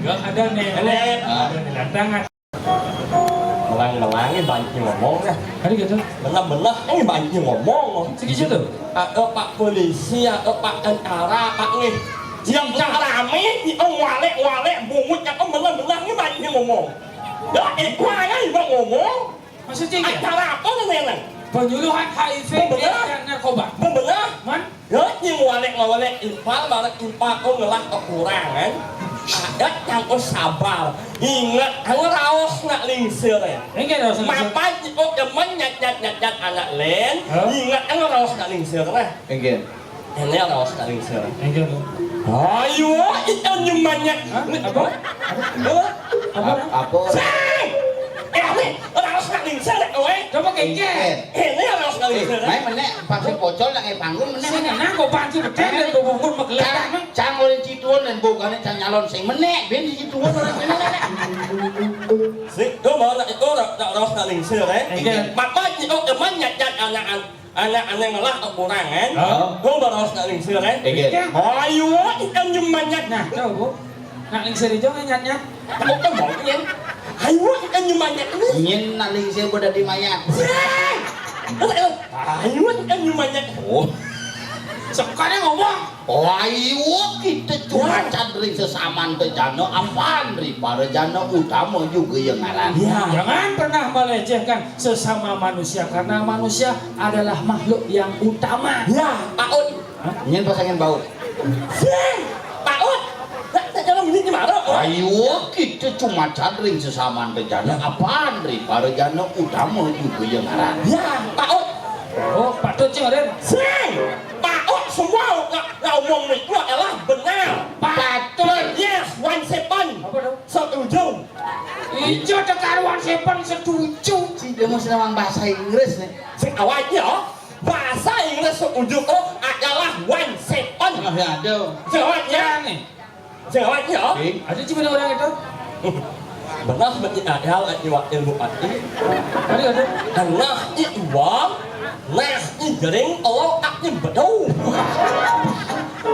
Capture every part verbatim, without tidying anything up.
Ada nih, ada, ada nih tantangan. Melang-melang ini banci ngomong dah. Ada gitu. Belah-belah ini banci ngomong. Segitu tuh. Ada pak polisi, ada pak tentara, pak nih. Yang tak rame, itu walek-walek, bungut, yang melah-melah ini banci ngomong. Ya, itu aja yang ngomong. Maksudnya ya? Acara apa nih, Nang? Penyuluhan H I V, AIDS, dan narkoba. Bebelah. Man? Ya, yang walek-walek impal, walek impal kok ngelah kekurangan. Ada yang kok sabar. Ingat, anu raos nak lingsir ya. Enggak raos nak lingsir. Mapan kok demen nyat nyat nyat nyat anak len. Hah? Ingat, anu raos nak lingsir lah. Enggak. Ini raos nak lingsir. Enggak. Ayo, itu nyemannya. Hah? Apa? Apa? Apa? Apa? Sing! Eh, ini raos nak lingsir, oi. Coba kengken. Ini raos nak lingsir. Main menek, pas pocol nak panggung menek. Sing, nah, kok panci betul dan bubungun megeletak, nah. Cang oleh cituan dan bukannya cang nyalon sing menek, ben cituan orang menek. Sing, tuh mau nak itu, nak raos nak lingsir, eh. Enggak. Maka itu teman nyat nyat anak-anak. Anak-anak ngelah kekurangan. Oh. Tuh baru harus nak lingsir, kan? Iya. Ayo, ikan nyemanyak. Nah, tuh, Bu. Nak lingsir hijau nyat-nyat. Kamu tuh mau, ya? Ayo, ikan nyemanyak ini. Nyen nak lingsir udah dimayat. Sing! Ayo, ikan nyemanyak. Oh. Sekarang ngomong. Wah, iwak kita cuma cadring sesaman bejana, apaan ri para jana utama juga yang ngaran. Ya. Jangan pernah melecehkan sesama manusia, karena manusia adalah makhluk yang utama. Ya, Pak Ut. Hah? Nyen pasangin bau. Sing, Pak Ut. Tak, tak jangan bunyi gimana? Wah, iwak kita cuma cadring sesaman bejana, apaan ri para jana utama juga yang ngaran. Ya, Pak Ut. Oh, Pak Tut sing, Raden. Sing. Pak Ut semua nak, nak omong itu adalah benar. Patut. Yes, one seven. Apa tuh? Setuju. Ijo tekaruan seven setuju. Si dia mau senang bahasa Inggris nih. Sing awalnya, bahasa Inggris setuju itu adalah one seven. Oh, ya, aduh. Sing awalnya. Ya, nih. Sing awalnya. Oke. Ada cuma orang itu. Benar, berarti ada hal yang wakil bupati. Ada, ada. Nah, itu, Bang. Nah, ini jering, oh, tak nyebedau.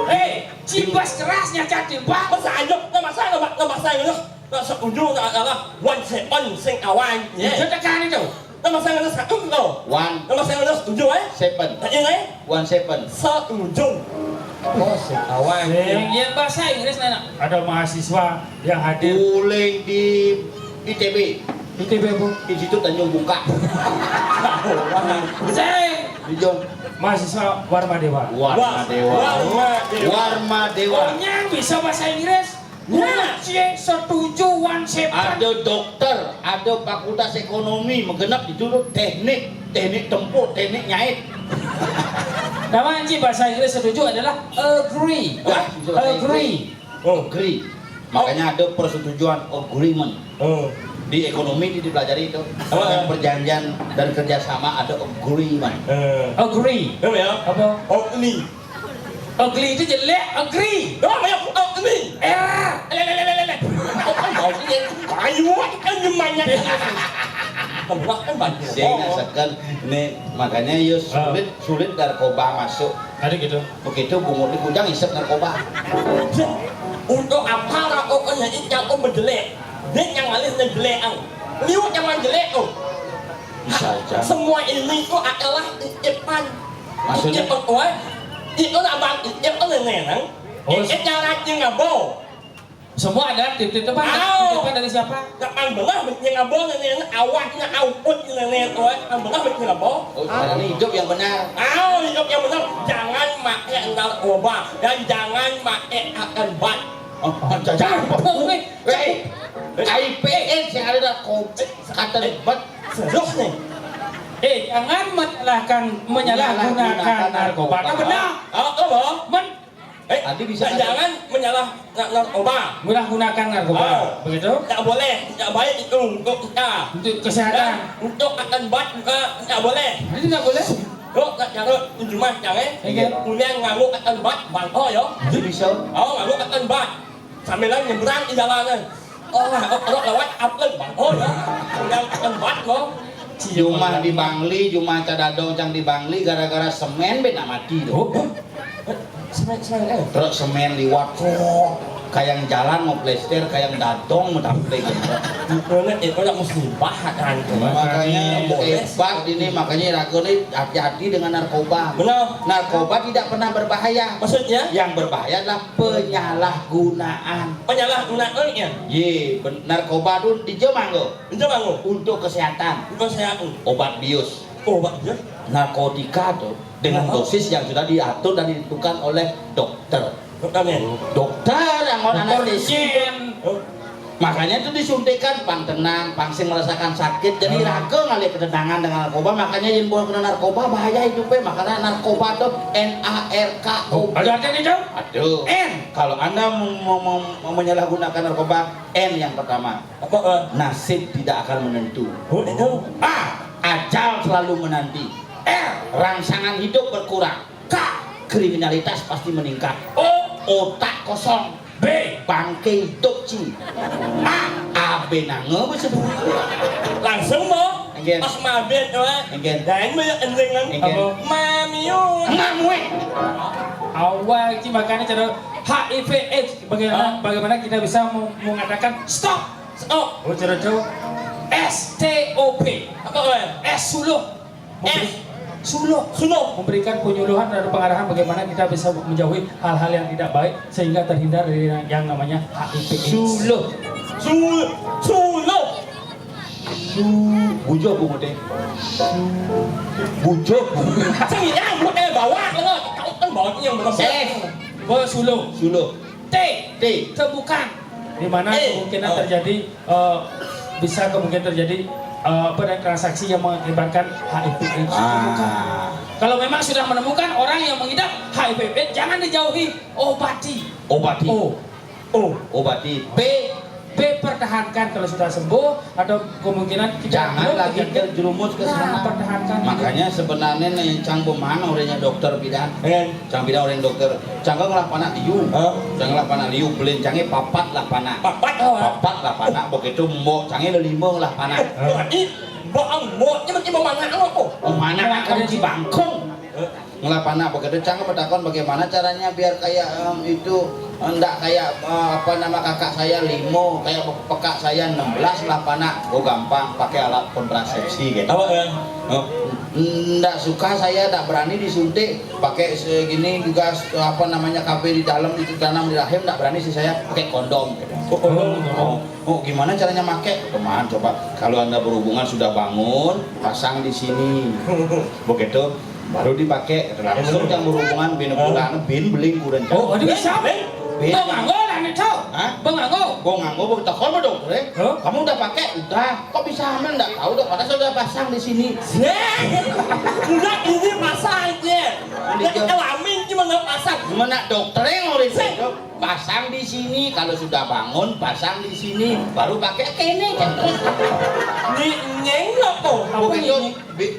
Hei, cibas kerasnya, Cak Timbang. Masa aja, nama saya, nama, nama saya, nama, nama setuju, nama, nama, one seven, sing awal, ya. Itu tekan itu. Nama saya, nama satu, no. One. Nama saya, nama setuju, eh. Seven. Nah, ini, eh. One seven. Setuju. Oh, sing awal. Sing, yang bahasa Inggris, Nana. Ada mahasiswa yang hadir. Uling di I T B. I T B apa? Institut Tanjung Bungkak. Sing. Di Jong. Mahasiswa Warma Dewa. Warma Dewa. Warma Dewa. Warma Dewa. Oh, yang bisa bahasa Inggris? Ya. Cie, setuju one seven. Ada dokter, ada fakultas ekonomi, menggenap di dulu teknik, teknik tempur, teknik nyait. Nama anji bahasa Inggris setuju adalah agree. Wah, bisa bahasa agree. Inggris. Oh. Agree. Makanya ada persetujuan, agreement. Oh. Di ekonomi itu dipelajari itu. Apa? Tentang perjanjian dan kerjasama ada agreement. Eh. Agree. Apa ya? Apa? Ogni. Ugly itu jelek, agree. Oh, ya, ogni. Eh. Lele, lele, lele. Oh, kan bau dia. Ayo, kan nyemanyak. Tembak kan banyak. Saya rasakan nih, makanya yo sulit, sulit narkoba masuk. Ada gitu. Begitu bungut di Kujang isep narkoba. Untuk apa rokoknya ikan om berjelek? Dia yang ngalih jelek ang. Liu jangan jelek tuh. Bisa aja. Semua ini tuh adalah titipan. Maksudnya? Titipan, wah. Itu abang titip tuh neneng. Oh, itu cara ngabo. Semua ada titip-titipan. Aw. Titipan dari siapa? Kapan belah mesti ngabo neneng, awaknya auput neneng, wah. Kapan belah mesti ngabo. Oh, caranya hidup yang benar. Aw, hidup yang benar. Jangan pakai narkoba dan jangan pakai akan bat. Oh, jangan. Jangan. Eh, I P S yang ada narkoba, kata bat. Serius nih. Eh, jangan menyalahkan, menyalahgunakan narkoba. Nah, benar. Oh, oh, oh. Men- Eh, tadi bisa jangan menyalah na- narkoba. Menyalahgunakan narkoba. Ah. Begitu? Tidak boleh, tidak baik itu untuk kita. Untuk kesehatan. Dan untuk akan bat juga tidak boleh. Ini tidak boleh? Kok tak carut di rumah jangan? Iya. Punya nganguk akan bat, bangko ya. Jadi bisa. Oh, nganguk akan bat. Sambilan nyebrang di jalanan. Oh, orang lewat, apa, Bang? Oh, ya. Yang tempat, Bang. Jumah di Bangli, jumah cadadong cang di Bangli, gara-gara semen bena mati tuh. Oh, oh. Semen, semen, eh. Truk semen liwat, truk. Kayang jalan mau plester, kayang datong mau taplek. Itu nak, itu nak musibah kan. Makanya hebat ini, makanya raga ini hati-hati dengan narkoba. Benar. Narkoba tidak pernah berbahaya. Maksudnya? Yang berbahaya adalah penyalahgunaan. Penyalahgunaan ya? Ye, ben- narkoba tu dija mangga. Dija mangga. Untuk kesehatan. Untuk kesehatan. Obat bius. Obat bius. Narkotika tu dengan dosis yang sudah diatur dan ditentukan oleh dokter. Dokter ni. Dokter yang mau anestesi. Makanya tu disuntikkan pang tenang, pang sing merasakan sakit. Jadi raga ngalih ketenangan dengan narkoba. Makanya yang bawa kena narkoba bahaya hidup eh. Makanya narkoba tu N A R K O. Ada artinya tu? Ada. N. Kalau anda mem- mem- mem- menyalahgunakan narkoba, N yang pertama. Apa? Nasib tidak akan menentu. Oh, itu. A. Ajal selalu menanti. R. Rangsangan hidup berkurang. K. Kriminalitas pasti meningkat. O. Otak kosong. B. Bangke hidup ci. A. Abe nanga besebu. Langsung mo. Enggen. Pas mabit, wah. Enggen. Dan banyak ending kan. Enggen. Apa? Mamiu. Ngamui. Awal ci makanya cara H I V AIDS. Bagaimana, bagaimana kita bisa mengatakan stop? Stop. Oh, cara jauh. S T O P. Apa, wah? S suluh. Memberi- S. Suluh. Suluh. Memberikan penyuluhan dan pengarahan bagaimana kita bisa menjauhi hal-hal yang tidak baik sehingga terhindar dari yang, yang namanya H I V AIDS. Suluh. Sul- Suluh. Su- Bujuk bungut eh. Bujuk. Sing yang bungut eh bawa kalau kau kan bawa yang betul. S. Suluh. Suluh. T. T. Tebukan. Di mana kemungkinan terjadi eh, bisa kemungkinan terjadi eh, apa dan transaksi yang mengakibatkan H I V AIDS. Ah. Kalau memang sudah menemukan orang yang mengidap H I V AIDS, jangan dijauhi, obati. Obati. O. O. Obati. P. P pertahankan kalau sudah sembuh atau kemungkinan kita jangan lagi terjerumus ke sana. Nah, pertahankan. Makanya sebenarnya nih cang bemana orangnya dokter bidan. Eh. Cang bilang orang dokter, cang ngelah panak liu. Hah? Cang ngelah panak liu, belin cangnya papat lah panak. Papat? Oh, papat lah panak, begitu mbok cangnya lima lah panak. Berarti mbok, mboknya mesti memanak apa? Memanak akan ci bangkung. Ngelah panak begitu, cang bertakon bagaimana caranya biar kayak em, itu, eh, ndak kayak eh, apa nama kakak saya limo, kayak pekak saya enam belas lah panak. Oh gampang, pakai alat kontrasepsi gitu. Apa ya? Oh, ndak suka saya, ndak berani disuntik. Pakai segini juga apa namanya K B di dalam itu tanam di rahim, nggak berani sih saya pakai kondom. Oh, kondom. Oh, oh, gimana caranya make? Teman coba, kalau anda berhubungan sudah bangun, pasang di sini. Begitu baru dipakai. Langsung yang berhubungan bin pulang bin beling kurang. Oh, ada bisa. Bin. Tuh nganggo lah nih tuh. Hah? Bang nganggo. Gua nganggo, gua telepon dong, eh. Kamu udah pakai? Udah. Kok bisa hamil nggak tahu dok, padahal saya udah pasang di sini. Udah ini pasang aja. Yang kelamin cuma nggak pasang. Gimana dokter yang ngurusin dok? Pasang di sini, kalau sudah bangun pasang di sini, baru pakai ke ini. Nyeng apa? Apa ini?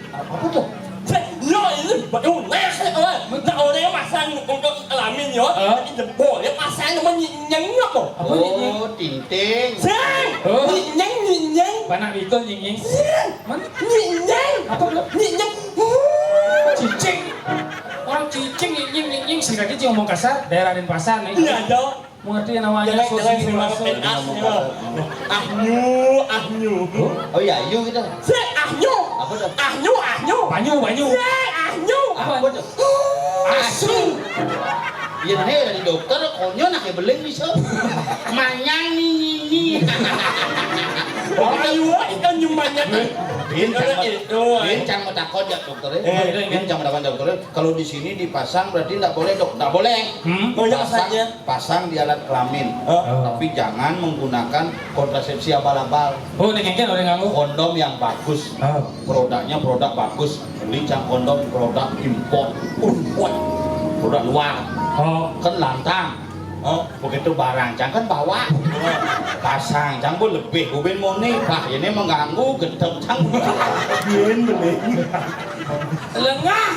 Apa tuh? Yo ini baru nah, nah orang pasang untuk kelamin yo. Ini boleh pasang sama nyeng apa? Apa ini? Oh, tinting. Sing. Nyeng nyeng. Panak bikul nyeng nyeng. Mana? Nying nying. Apa belum? Nying nying. Cicing. Orang cicing nying nying nying nying. Sing kaki cing ngomong kasar. Daerah Denpasar nih. Iya dong. Mengerti yang namanya sosial. Ahnyu, ahnyu. Oh iya, ayu gitu. Si ahnyu. Apa tuh? Ahnyu, ahnyu. Banyu, banyu. Si ahnyu. Apa tuh? Asu. Iya nih dari dokter, konyo nak beling bisa. Manyang nih. Ayo, ikan nyumanya. Bin, cang mau takut ya dokter. Bin, cang mau takut dokter. Kalau di sini dipasang berarti nggak boleh dok, nggak boleh. Hmm? Pasang, pasang di alat kelamin. Tapi jangan menggunakan kontrasepsi abal-abal. Oh, ini kan orang nganggo. Kondom yang bagus. Produknya produk bagus. Beli cang kondom produk impor. Impor. Produk luar. Oh. Kan lantang. Oh, begitu barang cang kan bawa. Pasang cang pun lebih. Gubin moni, wah ini mengganggu, gedeg cang. Yen beli. Lengah.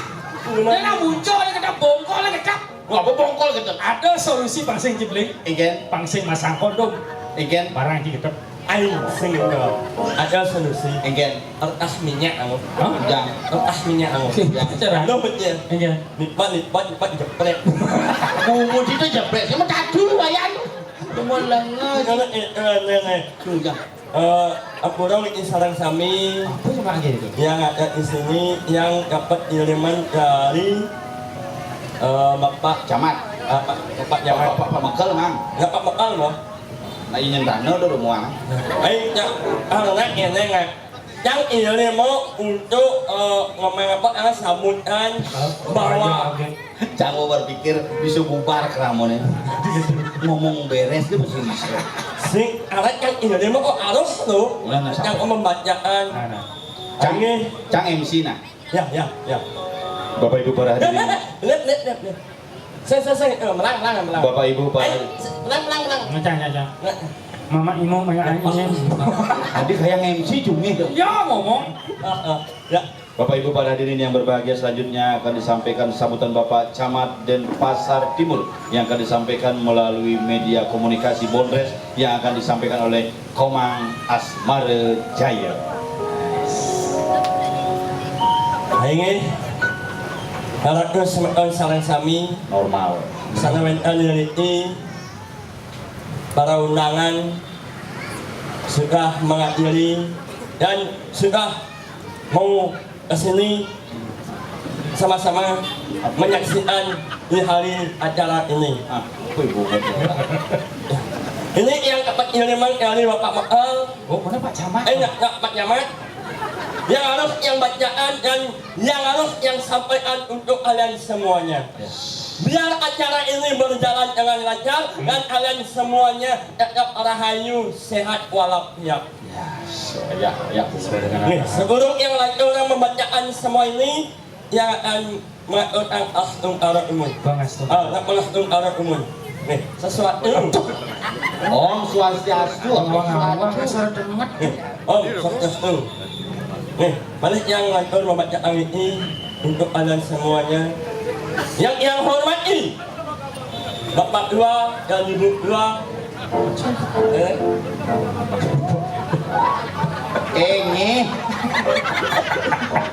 Dia nak muncul dia kena bongkol dia kena. Wah, apa bongkol gedeg? Ada solusi pangsing cibling. Ikan. Pangsing masang kondom. Ikan. Barang di gedeg. Aing sing ada solusi. Engken. Kertas minyak aku. Hah? Jang. Kertas minyak aku. Sing cara. Lo betul. Engken. Lipat lipat lipat jeprek. Bungut itu jeprek. Sama tadu wayan. Cuma lengan. Ini, ini, ini, ini. Tuh, ya. Eh, ampura niki sareng sami. Apa cuma aja itu? Yang ada di sini, yang dapat kiriman dari, eh, Bapak Camat. Bapak, Bapak Camat. Bapak, Bapak Mekel, Mang. Ya, Pak Mekel, loh. Nah, ini tanah udah muang. Ayo, ya, ah, nggak, ini nggak. Yang ini mau untuk, eh, ngomong apa, eh, sambutan bahwa Cang mau berpikir bisa bubar keramonnya. Ngomong beres dia masih bisa. Sing, arek yang ini mau kok harus tuh. Ulah nggak yang sabar. Pembacaan. Nah, nah. Cang, Cang M C nah. Ya, ya, ya. Bapak Ibu para hadirin. Lihat, lihat, lihat, lihat. Saya, saya, saya, eh, melang, melang, melang. Bapak Ibu para Ayo, melang, melang, melang. Ngecah, ngecah. Nah. Mama Imo, Maya Ain. Tadi kayak M C cumi dong. Ya, ngomong. Ah, ah, ya. Bapak Ibu para hadirin yang berbahagia, selanjutnya akan disampaikan sambutan Bapak Camat Denpasar Timur yang akan disampaikan melalui media komunikasi Bondres yang akan disampaikan oleh Komang Asmara Jaya. Inggih, harap semeton sareng sami. Normal. Sana wenten niki para undangan sudah menghadiri dan sudah mau ke sini sama-sama menyaksikan di hari acara ini. Ah, apa ibu? Ini yang dapat kiriman dari Bapak Mekel. Oh, mana Pak Camat? Eh, enggak, enggak, Pak Camat. Yang harus yang bacaan dan yang harus yang sampaikan untuk kalian semuanya. Ya. Biar acara ini berjalan dengan lancar dan kalian semuanya tetap rahayu, sehat walafiat. Ya, so-, ya, ya, sesuai dengan Nih, apa? Sebelum yang lain orang membacaan semua ini, yang akan melakukan astung arah umum. Bang Astung. Ah, nak melakukan arah umum. Nih, sesuatu. Om Swastiastu, Om Swastiastu. Nih, Om Swastiastu. Nih, balik yang lain orang membacaan ini untuk kalian semuanya. Yang yang hormati, Bapak dua dan Ibu dua. Eh? Eh, nyi.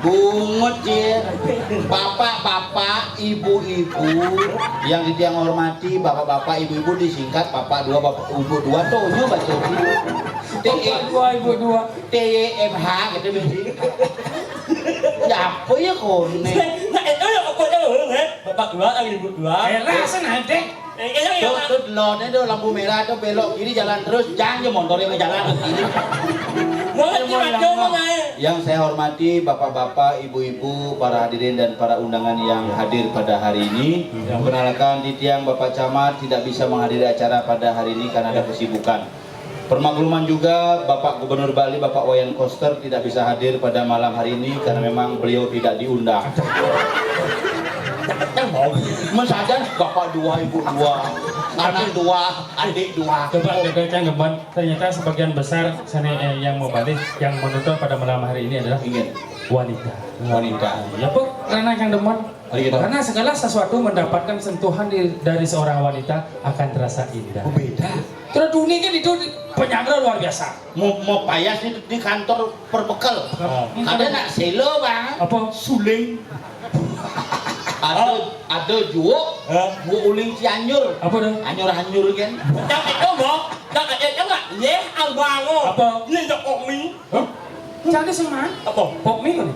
Bungut, ya. Bapak-bapak, ibu-ibu yang ditiang hormati, bapak-bapak, ibu-ibu disingkat bapak dua, bapak ibu dua, tuh, nyu baca. T E. Bapak dua, ibu dua. T Y M H gitu, Biji. Ya, apa ya, konek? Nah, itu ya, apa ya, eh? Bapak dua, ibu dua. Eh, lah, senadek. Eh, iya, iya, tuh, Pak. Tuh, delonnya tuh lampu merah tuh belok kiri jalan terus, jangan dia motornya ke jalan ke kiri. Mau lagi Cuma macam lemah. Mana, eh? Yang saya hormati bapak-bapak, ibu-ibu, para hadirin dan para undangan yang hadir pada hari ini. Ya. Perkenalkan, titiang Bapak Camat tidak bisa menghadiri acara pada hari ini karena ada kesibukan. Permakluman juga, Bapak Gubernur Bali, Bapak Wayan Koster, tidak bisa hadir pada malam hari ini karena memang beliau tidak diundang. Mas aja bapak dua, ibu dua, anak dua, adik dua. Coba, coba, Cang Gemban. Ternyata sebagian besar seni, eh, yang mau balik, yang menonton pada malam hari ini adalah Ingin. Wanita. Wanita. Ya, Bu, karena yang demen. Hari kita. Karena segala sesuatu mendapatkan sentuhan di, dari seorang wanita akan terasa indah. Oh, beda. Terus dunia kan itu di-, penyangga luar biasa. Mau, mau payas di, di kantor perbekel. Oh. Ada nak selo, Bang. Apa? Suling. Ada, ada juo, hah? Juo uling Cianjur. Apa dah? Anyur-anyur kan. Cak itu, Bang. Cak itu enggak? Yeh, Abang. Apa? Ini Cak Omi. Hah? Cak itu sing mana? Apa? Pop mie kali?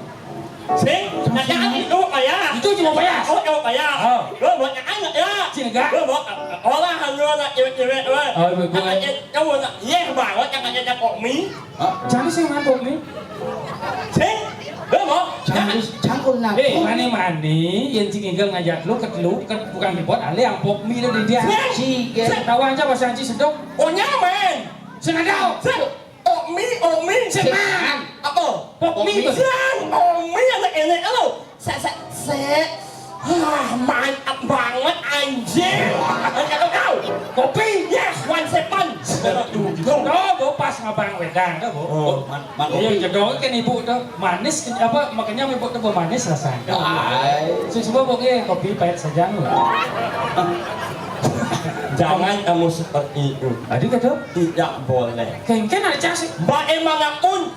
Sing, cak itu kaya. Itu cuma payas. Oh, cuma payas. Oh. Lo buat cak anak ya. Sini, Kak. Lo buat, eh, orang hanya nak cewek-cewek, weh. Oh, ibu, ibu, cak eh. Itu, kamu nak, yeh, Bang, cak itu Cak Omi. Hah? Cang sing ngantuk nih. Sing, lo mau? Cang, cang kok ngantuk? Eh, mani-mani, yang Cing Igel ngajak lu ke lu, ke tukang jebot, ale yang pop mie lu di dia. Sing, sing. Tahu aja bahasa Anci sedok. Oh, nyaman. Sing ada. Sing. Pop mie, pop mie. Sing. Apa? Pop mie, pop mie. Sing, pop mie anak enek lo. Sek, sek, sek. Wah, mantap banget, anjir. Anjir, kau tahu? Kopi? Yes, one seven. Tuh, tuh, tuh, pas ngabang wedang, tuh, Bu. Oh, man-, man iya, kopi. Jedor kan ibu tuh. Manis, apa, makanya ibu tuh, Bu, manis rasanya. Ay. Sing semua, Bu, eh, kopi pahit saja, Bu. Jangan kamu seperti itu. Tadi kata? Tidak boleh. Kengken aja sih. Bagaimanapun,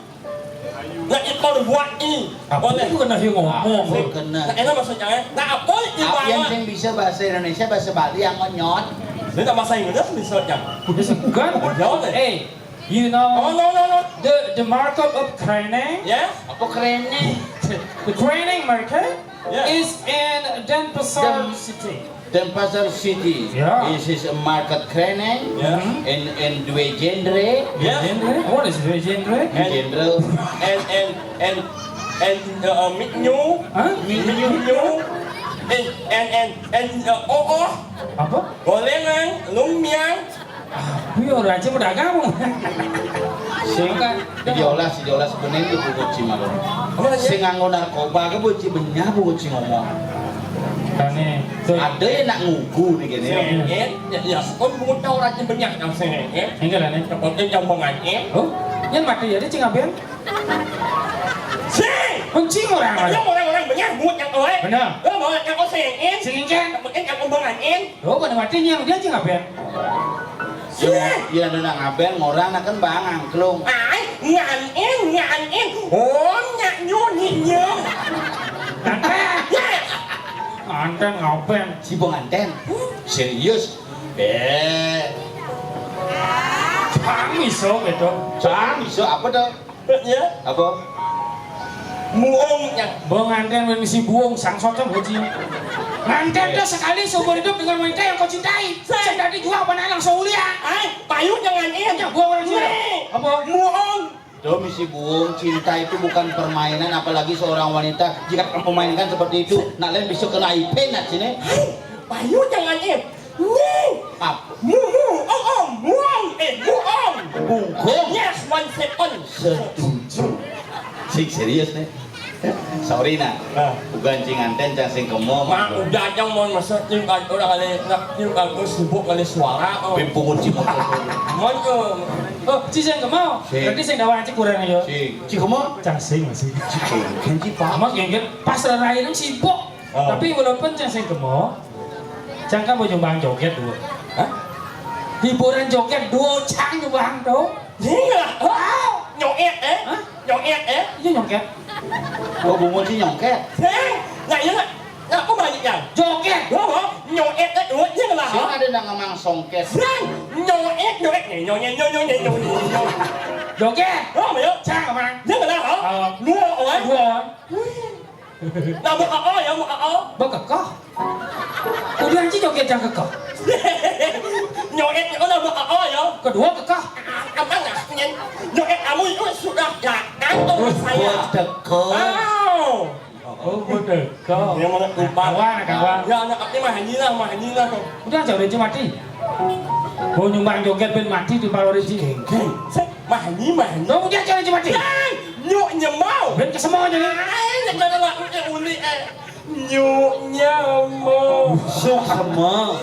Nah, itu buat i. Apa itu kena ngomong? Nah, enak maksudnya, eh? Nah, apa itu? Apa yang sing bisa bahasa Indonesia, bahasa Bali yang ngonyot? Ini tak bahasa Inggris misalnya. Bukan. Jawab deh. Eh, you know, oh, no, no, no. The, the market of Kreneng? Yes. Apa Kreneng? The Kreneng market, yes, is in Denpasar City. Denpasar City. Yeah. This is a market Kreneng. Yeah. In, in Due Genre. Yeah. Genre? What is Due Genre? And, general. And, and, and, and, uh, uh, Mitnyu. Huh? Mitnyu. And, and, and, and, uh, oh, oh. Apa? Gorengan, lumpia. Kuwi ora aja pedagang. Sing diolah, sing diolah sebenarnya itu bungut sing malu. Sing nganggo narkoba ke bungut sing benyah bungut sing ngomong. Kane ada yang nak ngugu nih gini. Sing, ya, ya, kon bungut ora sing benyah nang sing, ya. Enggak lah nih. Cepet yang pengancing. Oh, yang mati ya dia cing aben. Sing. Kunci orang. Ayo orang-orang benyah bungut yang kowe. Benar. Lo mau yang kau singin. Singin kan? Mungkin yang pengancing. Lho, pada mati nyang dia aja ngapain? Iya, iya, ada nak ngapain, ngorang nak kan bang angklung. Ai, nganin, nganin. Om, nyak nyun, nyak nyun. Nganten. Yes. Nganten ngapain? Si penganten. Serius? Eh. Cang iso gitu. Cang iso apa tuh? Ya. Apa? Muung ya. Mbok nganten wis misi buung, sangsot kan boji. Nganten dah sekali seumur hidup dengan wanita yang kau cintai. Saya jadi dua apa nak langsung ulia? Ai, payu jangan em. Ya, buang orang sini. Nih. Apa? Muung. Tuh misi buung, cinta itu bukan permainan, apalagi seorang wanita jika kamu memainkan seperti itu, nak lain bisa kena I P nak sini. Ai, payu jangan em. Nih. Apa? Mu, mu, ong, ong, muong, eh, muong. Bungkung. Yes, one second. Setuju. Sing serius nih. Sorry nah. Nah. Bukan cing anten cang sing kemo. Mak udah cang mau masa cing kan orang kali nak cing kan sibuk kali suara. Oh. Pimpung cing. Mon ke. Oh, ci sing kemo. Sing. Berarti sing dawa cik kurang ya. Sing. Cing kemo. Cang sing masih. Cing. Kenci pak. Mak yang pas rarain sibuk. Oh. Tapi walaupun cang sing kemo, cang kan mau nyumbang joget dulu. Hah? Hiburan joget dua cang nyumbang tuh. Iya. Oh. Nyoet eh? Hah? Nyoet eh? Iya nyongket. Oh, bungut sih nyongket. Sing. Nah, iya. Nah, aku balik ya. Joget. Oh, oh. Nyoet eh dua dia lah. Sing ada nang ngamang songket. Sing. Nyoet, nyoet, nyoet, nyoet, nyoet, nyoet, nyoet. Joget. Oh, ayo. Cang, Mang. Dia lah, oh. Oh. Dua, oh. Dua. Wih. Nah, mau A A ya, mau A A. Bekekah. Udah anjing joget yang kekeh. Nyoet, oh, nah, mau A A ya. Kedua kekeh. Apa nggak? Nyoet kamu itu sudah datang ke rumah saya. Bedekel. Wow. Oh, bedekel. Dia mana lupa. Kawan, kawan. Ya, anak aku mah hanyi lah, mah hanyi lah. Udah, jauh dari mati. Mau nyumbang joget ben mati di Paloreji. Geng, geng. Mah hanyi, mah hanyi. Dong, udah, jauh dari mati. Nyuk nyemau. Ben kesemua aja nih. Ai, nyemau lah, udah uli eh. Nyuk nyemau. Suk semua.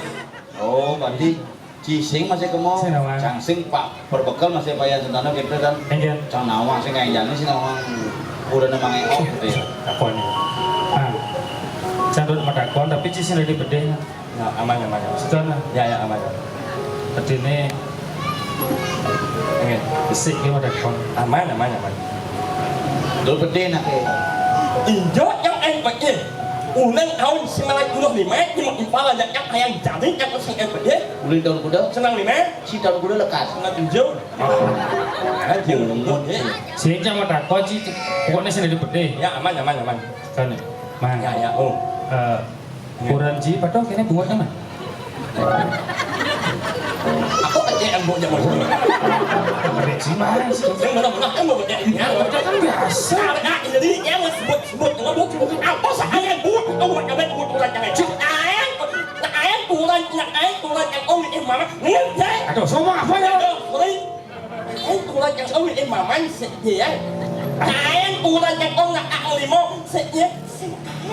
Oh, berarti cising masih kemo. Sing nawang. Cang sing pak perbekel masih payah sentana gitu kan. Enggak. Cang nawang sing kayak jani sih nawang. Udah nama ngeo gitu ya. Takon. Ah. Cang tuh mau takon tapi cising dari bedeh. Ya, aman, aman, aman. Sekarang. Ya, ya, aman, aman. Bedene. Enggak. Besik dia mau takon. Aman, aman, aman. Dul bedeh nak eh. Injo yang eh bedeh. Ulang tahun sembilan puluh lima di Impala yang yang ayang jadi yang sing eh bedeh. Ulang tahun kuda. Senang lima. Si tahun kuda lekas. Senang tujuh. Aduh, ngemut. Sing cang mau takon sih. Pokoknya sing dari bedeh. Ya, aman, aman, aman. Sekarang. Mang. Ya, ya, oh. Eh, Kuranji padha kene buat nang. Aku kecek embok jaman. Keren sih, Mas. Yang mana-mana kan mau kecek ini. Udah kan biasa. Nah, jadi yang sebut-sebut, ngebut, apa saya buat, kamu buat, kamu buat, buat, jangan. Nah, ayang, nah, ayang, kurang, nah, ayang, kurang, yang om, eh, mama, ngerti? Aduh, semua apa ya? Aduh, sorry. Ai, kurang yang kau ini maman sih, ya. Kain kurang yang kau nak aku limo sih, ya.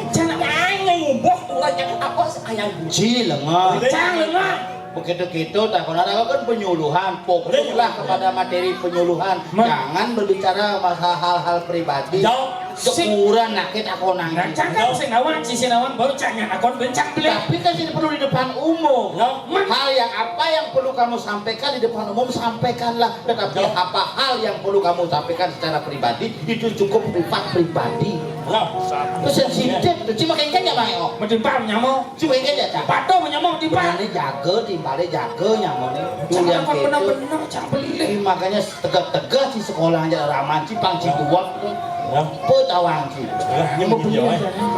Jangan yang ngubah kurang yang apa sih ayam. Ci, lenga. Cang, lenga. Begitu-gitu, tak kena tahu kan penyuluhan. Fokuslah kepada materi penyuluhan. Jangan berbicara masalah hal-hal pribadi. Jauh. Sing- Ukuran nak kita konang. Nah, cakap sing nawan, si sing nawan baru caknya akon bencang beli. Tapi kan ini perlu di depan umum. Loh, hal yang apa yang perlu kamu sampaikan di depan umum, sampaikanlah. Tetapi apa hal yang perlu kamu sampaikan secara pribadi, itu cukup privat pribadi. Loh, itu sensitif tuh. Cuma kayaknya nggak mau. Mending paham nyamuk. Cuma kayaknya, Cak. Patuh nyamuk timpal. Ini jaga, timpalnya jaga nyamuknya. Cak, bener-bener, Cak, beli. Makanya tegak-tegak si sekolah aja raman, si pang, si tuak tuh. Apa tawang ki?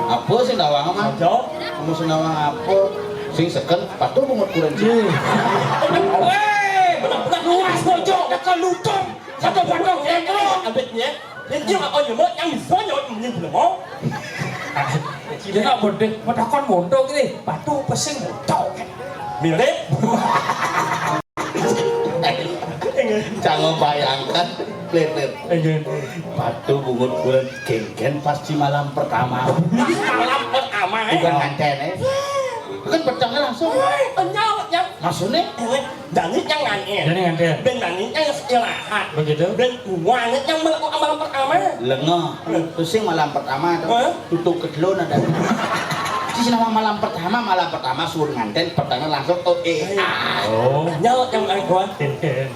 Apa sih tawang mah? Kamu sing tawang apa? Sing seken, patuh bungut kurang. Weh, bener-bener luas bocok, dekat lutut. Satu patuh, yang terus. Abetnya, yang dia nggak nyemot, yang bisa nyemot, ini belum mau. Jadi nak bodoh, mau takon bodoh gitu. Patuh pesing bodoh. Mirip. Jangan bayangkan, Lip, Lip. Patuh bungut kulit genggen pasti malam pertama. Malam pertama, eh? Bukan nganten, eh? Bukan petangnya langsung. Woi, kenyal, ya. Maksudnya? Eh, dangit yang nganten. Jadi nganten. Ben dangit yang istirahat. Begitu. Ben uangnya yang malam, malam pertama. Lengah. Terus yang malam pertama tuh, tutup kedua ada. Di sini malam pertama, malam pertama suruh nganten, petangnya langsung, oh, eh. Oh. Kenyal yang nganten. Genggen.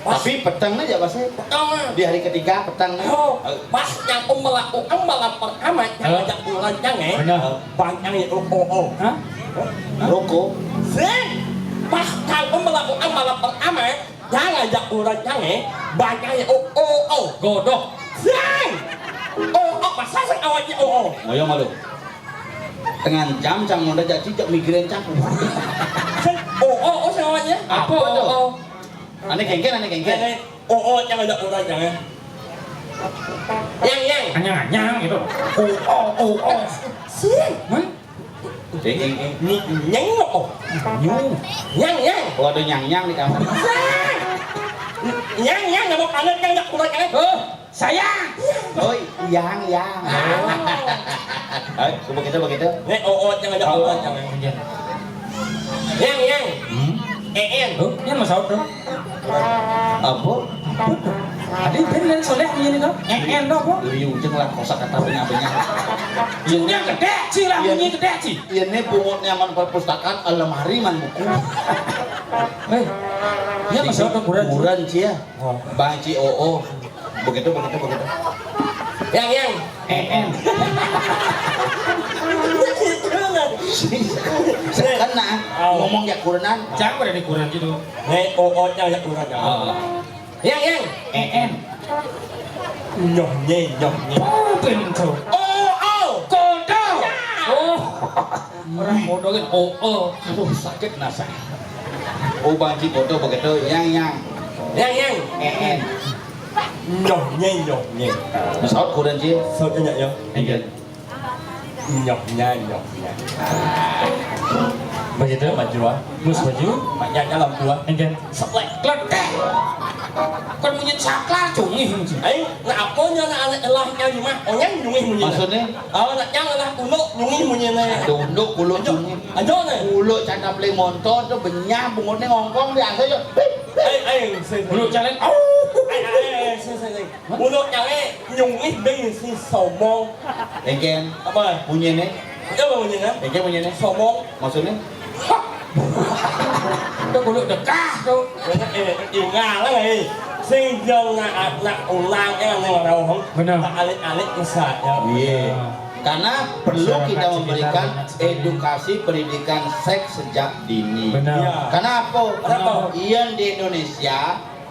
Tapi peteng aja pasti. Peteng. Di hari ketiga peteng. Oh, pas nyangkung melakukan malam pertama, yang ngajak bulan yang, eh. Benar. Banyak ya, oh, oh, oh. Hah? Rokok. Sing. Pas nyangkung melakukan malam pertama, yang ngajak bulan yang, eh. Banyak ya, oh, oh, oh. Godok. Sing. Oh, oh, masa sing awalnya, oh, oh. Ngoyo malu. Tengah jam cang udah jadi cek migrain cang. Sing. Oh, oh, oh, sing awalnya. Apa tuh? Oh, oh. Ane kengken, ane kengken. Eh, eh, oh, oh, jangan ada orang, jangan. Yang, yang. Anyang, anyang gitu. Oh, oh, oh, oh. Sing. Hah? Eh, eh, eh. Ni, nyeng, oh. Nyu. Yang, yang. Oh, ada nyang, nyang di kamar. Sing. Yang, yang, nama panen kan ada orang, jangan. Oh. Sayang. Oi, yang, yang. Oh. Oi, begitu, begitu. Nek, oh, oh, jangan ada orang, jangan. Yang, yang. Hmm? E N. Oh, ini Mas Aud tuh. Apa? Tadi bener soalnya ini tuh. E N tuh apa? Liu jeng lah kosa kata punya punya. Yang gede sih lah, bunyi gede sih. Ini bungutnya man perpustakaan, lemari man buku. Eh, ya Mas Aud tuh kuburan. Kuburan sih ya. Oh. Bang C O O. Begitu, begitu, begitu. Yang, yang. E N. Kena ngomong ya kurenan. Jangan pada di kurenan gitu. Nek, oh, oh, yang, yang kurenan. Oh. Yang, yang. E N. Nyoh, nye, nyoh, nye. Oh, pintu. Oh, oh. Kodo. Ya. Oh. Orang bodoh kan, oh, oh. Aduh, sakit nasa. Oh, Bang Ci bodoh begitu. Yang, yang. Yang, yang. E N. Nyoh, nye, nyoh, nye. Saut kurang, Ci. Saut nyak, ya. Iya. Nyoh, nya, nyoh, nya. Begitu. Maju, ah. Mus maju. Mak nyak dalam dua. Enggak. Seplek. Kletek. Kan munyi saklar, cungih, munyi. Ayo, nak apa nya nak anak elah nya lima? Oh, nya nyungih munyi. Maksudnya? Oh, nak nya lah kuluk nyungih munyi ne. Ada unduk kuluk nyungih. Aja ne. Kuluk cakap le montor tu benyah bungut ne ngongkong biasa je. Ayo, ayo, sing. Kuluk calek. Au. Ayo, ayo, ayo, sing, sing, sing. Kuluk calek nyungih beng si somong. Engken. Apa? Munyi ne. Apa munyi ne? Engken munyi ne. Somong. Maksudnya? Itu kudu dekah tu. Eh, ingat lah, eh. Sing jeng nak, nak ulang, eh, nang rauh. Benar. Tak alik-alik mesra, ya. Iya. Karena perlu kita memberikan edukasi pendidikan seks sejak dini. Benar. Iya. Karena apa? Kenapa? Ian di Indonesia,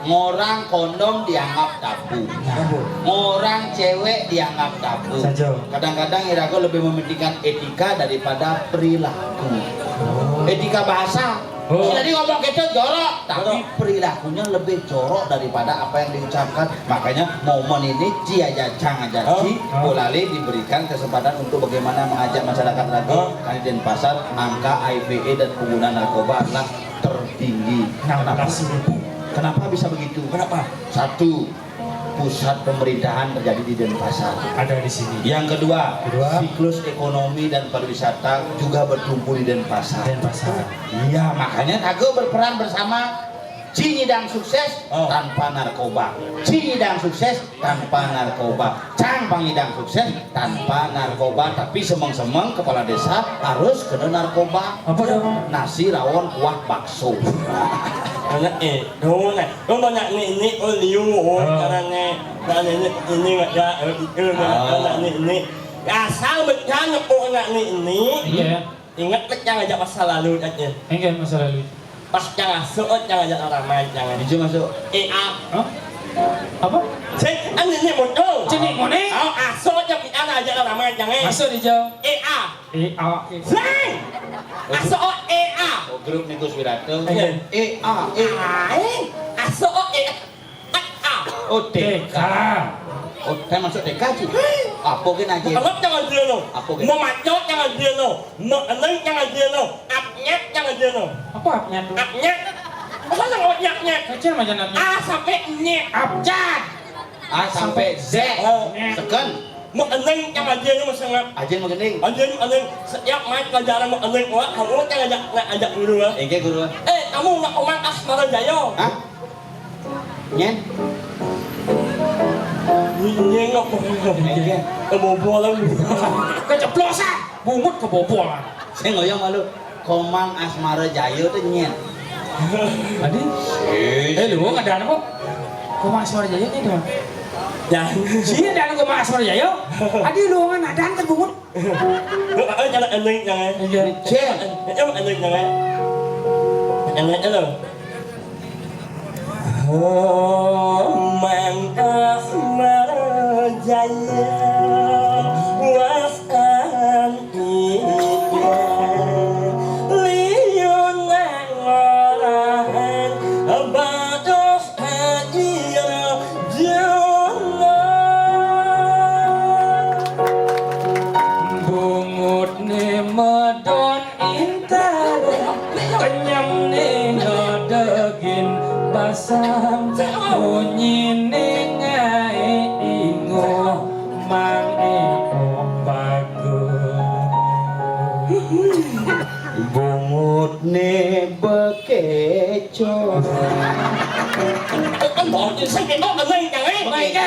ngorang kondom dianggap tabu. Tabu. Ngorang cewek dianggap tabu. Saja. Kadang-kadang irago lebih mementingkan etika daripada perilaku. Oh. Etika bahasa. Oh. Jadi ngomong gitu jorok, tapi perilakunya lebih jorok daripada apa yang diucapkan. Makanya momen ini Ci aja, Cang aja, Ci, boleh diberikan kesempatan untuk bagaimana mengajak masyarakat lagi. Karena di Denpasar angka I P A dan pengguna narkoba adalah tertinggi. Kenapa? Kenapa bisa begitu? Kenapa? Satu, pusat pemerintahan terjadi di Denpasar. Ada di sini. Yang kedua, kedua, siklus ekonomi dan pariwisata juga bertumpu di Denpasar. Denpasar. Iya, makanya Tago berperan bersama Ci nyidang sukses tanpa narkoba. Ci nyidang sukses tanpa narkoba. Cang pangidang sukses tanpa narkoba. Tapi semeng-semeng kepala desa harus kena narkoba. Apa dong? Nasi rawon kuah bakso. Anak eh, dong eh, dong banyak ni ni oh liu oh karena ni ini macam itu banyak ni ni asal macam oh nak ni ni. Iya. Ingat kan yang ajak masa lalu kan ya? Enggak masa lalu. Pas yang asuh oh yang ajak ramai jangan. Hijau masuk. E A. Hah? Apa? Sing, an ini muncul. Cini mone? Oh, asuh yang pian ajak ramai jangan. Masuk hijau. E A. E A. Sing. Asuh oh E A. Oh, grup Nikus Wirata. Iya. E A. E A. Asuh oh E A. Oh, T K. Oh, kan masuk T K sih. Apa ke aja? Anggap jangan dia no. Apa ke? Memacok jangan dia no. Mengeneng jangan dia no. Apnyat jangan dia no. Apa apnyat tuh? Apnyat. Apa yang apnyat? Kecil macam apnyat. A sampai nyet. Abjad. A sampai Z. Oh. Seken. Mengeneng jangan dia no sangat. Aja mengeneng. Aja mengeneng. Setiap main pelajaran mengeneng orang, kamu kan ajak nak ajak guru lah. Oke guru. Eh, kamu nak omang asmara jaya. Hah? Nyen. Nyen apa? Nyen. Kebobolan. Keceplosan. Bungut kebobolan. Saya ngoyong malu. Komang Asmara Jaya tuh nyen. Tadi? Eh, lu nggak ada apa? Komang Asmara Jaya nih tuh. Ya. Sini ada Komang Asmara Jaya. Tadi lu nggak ada kan bungut. Heeh, jangan eling jangan. Iya. Cek. Jangan eling jangan. Eling lo. Mang Asmara Jaya wasan iya liu nang orahan bados Bungut ne medon intar, kenyem ne ngadegin basang, munyi ne ngai ingo mang eo bagus. Bungut ne bekeco. Kan bảo sing eo ngai ngai.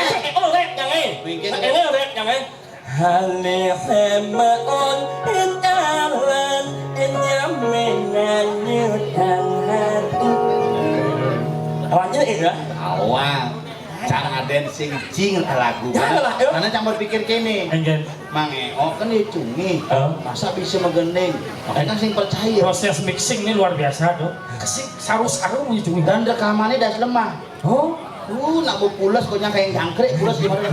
Sing eo rep ngai. Sing eo rep ngai. Hale hemaon intalan nyamenan nyutan hati. Awalnya itu ya? Awal. Cara aden sing cing lagu. Jangan lah, yuk. Karena cang berpikir kene. Enggak. Mang Eo kan dia cungi. Masa bisa megending? Makanya kan sing percaya. Proses mixing ini luar biasa tuh. Kesing saru-saru punya cungi. Dan rekamannya das lemah. Oh, uh, nak mau pules kok nyangka yang jangkrik pules gimana?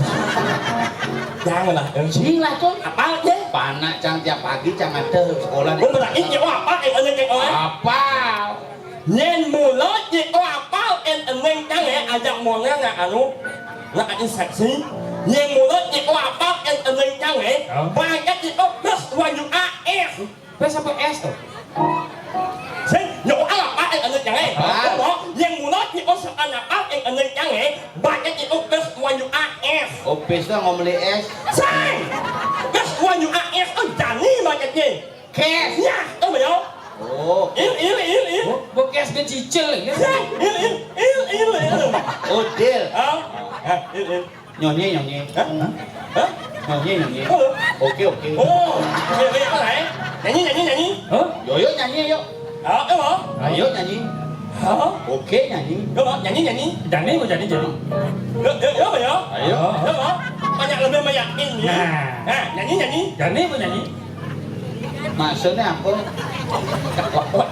Jangan lah. Sing lah tuh. Apa aja? Panak cang tiap pagi cang ada sekolah. Bener ini apa? Eh, ada kayak apa? Apa? Nyen mulut nyen oh apa en eneng cang eh ajak mona nak anu nak ati seksi. Nyen mulut nyen oh apa en eneng cang eh baca nyen oh plus wanyu A S. Plus apa S tuh? Sing nyen oh apa en eneng cang eh. Nyen mulut nyen oh sepan apa en eneng cang eh baca nyen oh plus wanyu A S. Oh plus tuh ngomeli S. Sing plus wanyu A S oh jani baca nyen. Kes. Ya, oh ya. Oh. Il il il il. Oh, bokes ge cicil ya. Ya, il il il il il. Oh, deal. Ah, ah, il il. Nyonyi nyonyi. Hah? Hah? Nyonyi nyonyi. Oh. Oke oke. Oh, iya iya apa eh? Nyanyi nyanyi nyanyi. Hah? Yo yo nyanyi yo. Ah, apa? Ayo nyanyi. Hah? Oke nyanyi. Yo, nyanyi nyanyi. Nyanyi mau nyanyi jadi. Yo yo yo apa ya? Ayo. Yo, banyak lebih meyakin ya. Nah. Nah, nyanyi nyanyi. Nyanyi mau nyanyi. Maksudnya apa? Cekokot.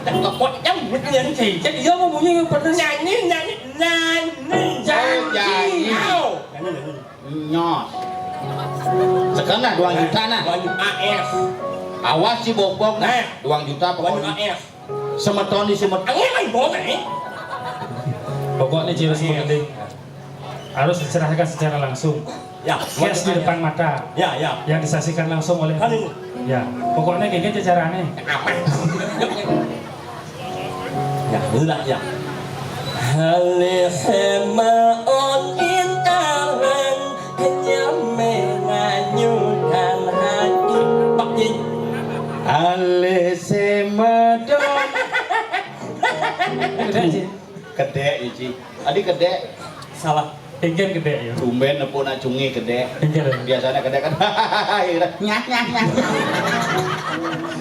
Cekokot kan buat nyanyi. Jadi dia mau bunyi yang pernah nyanyi, nyanyi, nyanyi. Janji. Janji. Au. Nyanyi, nyanyi. Nyos. Sekarang nah, dua juta nah. Dua juta A S. Awas si bobok nah. Nah. Dua juta pokoknya. Dua juta A S. Semeton di semeton. Angin lagi bom eh. Pokoknya jiwa semua gede. Harus diserahkan secara langsung. Ya, cash di depan mata. Ya, ya. Yang disaksikan langsung oleh. Kan ini. Ya, pokoknya kayak gitu caranya. Apa? Ya, udah ya. Halih semaon intalan nyame nganyutan hati. Pak Ji. Halih semadon. Kedék, Ci. Kedék, ya, Ci. Adi kedék. Salah. Énggén kedék, ya. Tumbén nepuk nak cungé kedék. Énggén. Biasané kedék kan. Nyah, nyah, nyah.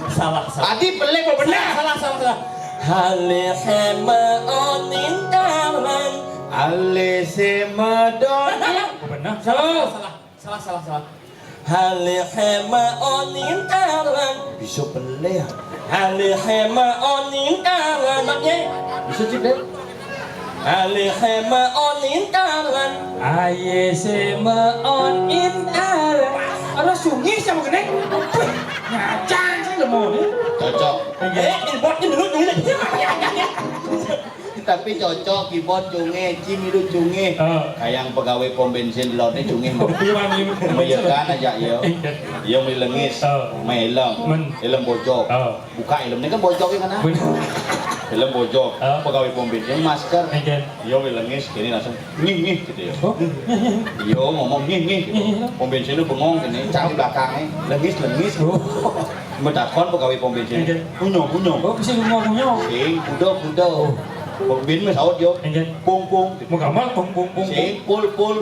Salah, salah. Adi pelé kok bener. Salah, salah, salah. Halé héma onintalan. Alé séma doni. Oh, bener. Salah, salah. Salah, salah, salah. Halé héma onintalan. Bisa pelé, ya. Halé héma onintalan. Maknya. Bisa, Ci, Dek. Halé héma onintalan. Ayé séma onintalan. Ora sungih sama kene. Wih, ngacang sih lemu nih. Cocok. Eh, keyboardnya dulu, dulu. Tapi cocok, keyboard cungé, Ci milu cungé. Heeh. Kayang pegawai pom bensin delodné cungé. Iya, Mami. Iya kan aja, iya. Iya. Iya, meli lengis. Heeh. Meli helm. Men. Helm bojog. Heeh. Buka helmné kan bojog ya kan, ah? Bener. Helm bojog. Heeh. Pegawai pom bensin, masker. Iya. Iya, meli lengis, gini langsung, "Ngih, ngih," gitu ya. Oh. Iya, ngomong, "Ngih, ngih," gitu. Iya, iya. Pom bensin itu bengong gini, cari belakangnya, lengis, lengis. Oh. Metakon pegawai pom bensin. Nggih. "Kunyo, kunyo." Oh, bisa kunyo, kunyo. Sing, kuda, kuda. Oh. Pom bensin wis saut yo. Nggih. "Pung, pung." Mau gamal, pung, pung, pung, pung. Sing, pul, pul.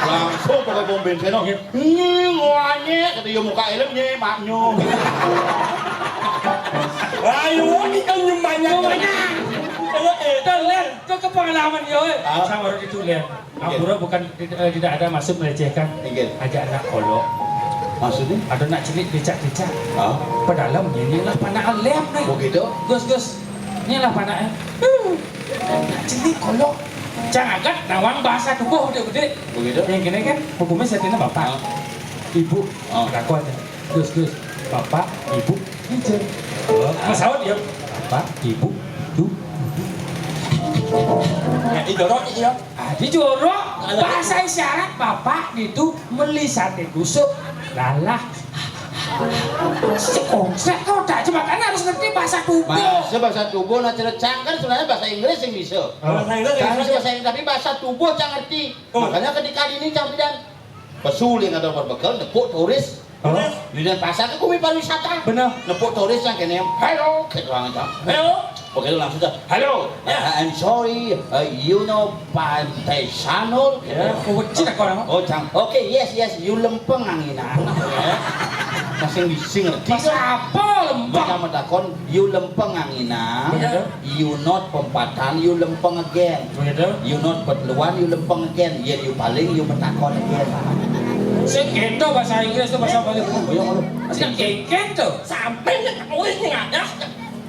Langsung pegawai pom bensin, no. Nggih. "Nyi, ngonyek," kata yo muka helm, "Nyi, maknyo." Ayo, ini kan nyumanya. Nyumanya. Ayo, eh, dah, Len. Kok ke pengalaman yo, eh. Ah. Sama orang itu, Len. Nggih. Ampura bukan, eh, tidak ada maksud melecehkan. Nggih. Aja anak kolok. Maksudnya? Ada anak cilik becak-becak. Hah? Padahal ini lah panak lem nih. Begitu? Gus, Gus. Ini lah panak, eh. Anak cilik kolok. Cang agat nawang bahasa tubuh gede-gede. Begitu? Yang gini kan hukumnya satunya bapak. Hah? Ibu. Oh. Lakuannya. Gus, Gus, Bapak, Ibu, Ijen. Oh, pesaut ya. Bapak, Ibu, tuh. Ya, didorong ya. Ah, didorong. Kalau bahasa isyarat, Bapak itu meli sate gusuk. Lalah. Sekongset kau tak cuma kan harus ngerti bahasa tubuh. Bahasa, bahasa tubuh, nah, cara cang kan sebenarnya bahasa Inggris yang bisa. Oh. Bahasa Inggris yang bisa. Bahasa Inggris, tapi bahasa tubuh cang ngerti. Oh. Makanya ketika ini cang bilang, pesu yang ada berbekel, nepuk turis. Oh. Di Denpasar ke bumi pariwisata. Benar. Nepuk turis yang kene, "Halo," gitu orang itu. "Halo." Begitu langsung tuh, "Halo, ya, I'm sorry, uh, you know Pantai Sanur?" Gitu. Ya, kok becik aku orang. "Oh, cang. Oke, yes, yes, you lempeng anginan." Ya. Masing-masing ngerti. Bahasa apa lempeng? Macam takon, "You lempeng anginan?" Begitu. You not pempatan, you lempeng again. Begitu. You not petluan, you lempeng again. Yén you paling, you petakon again. Sing kéto bahasa Inggris to bahasa Bali. Oh, iya, ngono. Sing kéto. Sampai nek wis ngadah.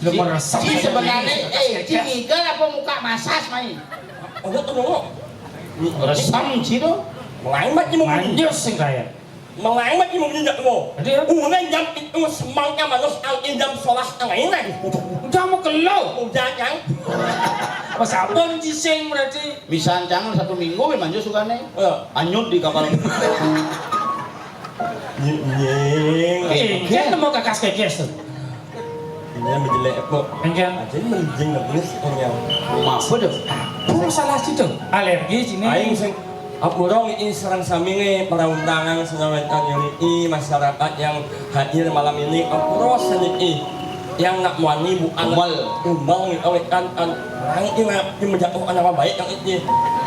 Lu meresep. Ci sebenarnya, eh, Ci ngigel apa muka masas, mai? Oh, ngono. Resem, Ci, to. Mulai mat, Ci, mau manjus sing kaya. Melengmet ilmu ndak mo. Jadi ya? Ulun jam itu semangka manus ang idam solah ang lain lagi. Udah mau kelo. Udah, Cang. Pas apa cising berarti? Misal jangan satu minggu, wé manjus sukané. Eh. Anyut di kapal. Nying. Eh, kan mau kakas kekes tuh. Ini menjelek, Pok. Enggak. Aja menjing nulis, enggak. Apa tuh? Apa salah situ? Alergi sini. Aing sing, ampura ngiih sareng sami ngiih para undangan, sareng nyeri masyarakat yang hadir malam ini. Ampura saniih yang nak muani bukan umel. Umel ngiih, kan, kan. Orang ini nak menjatuhkan nama baik yang ini.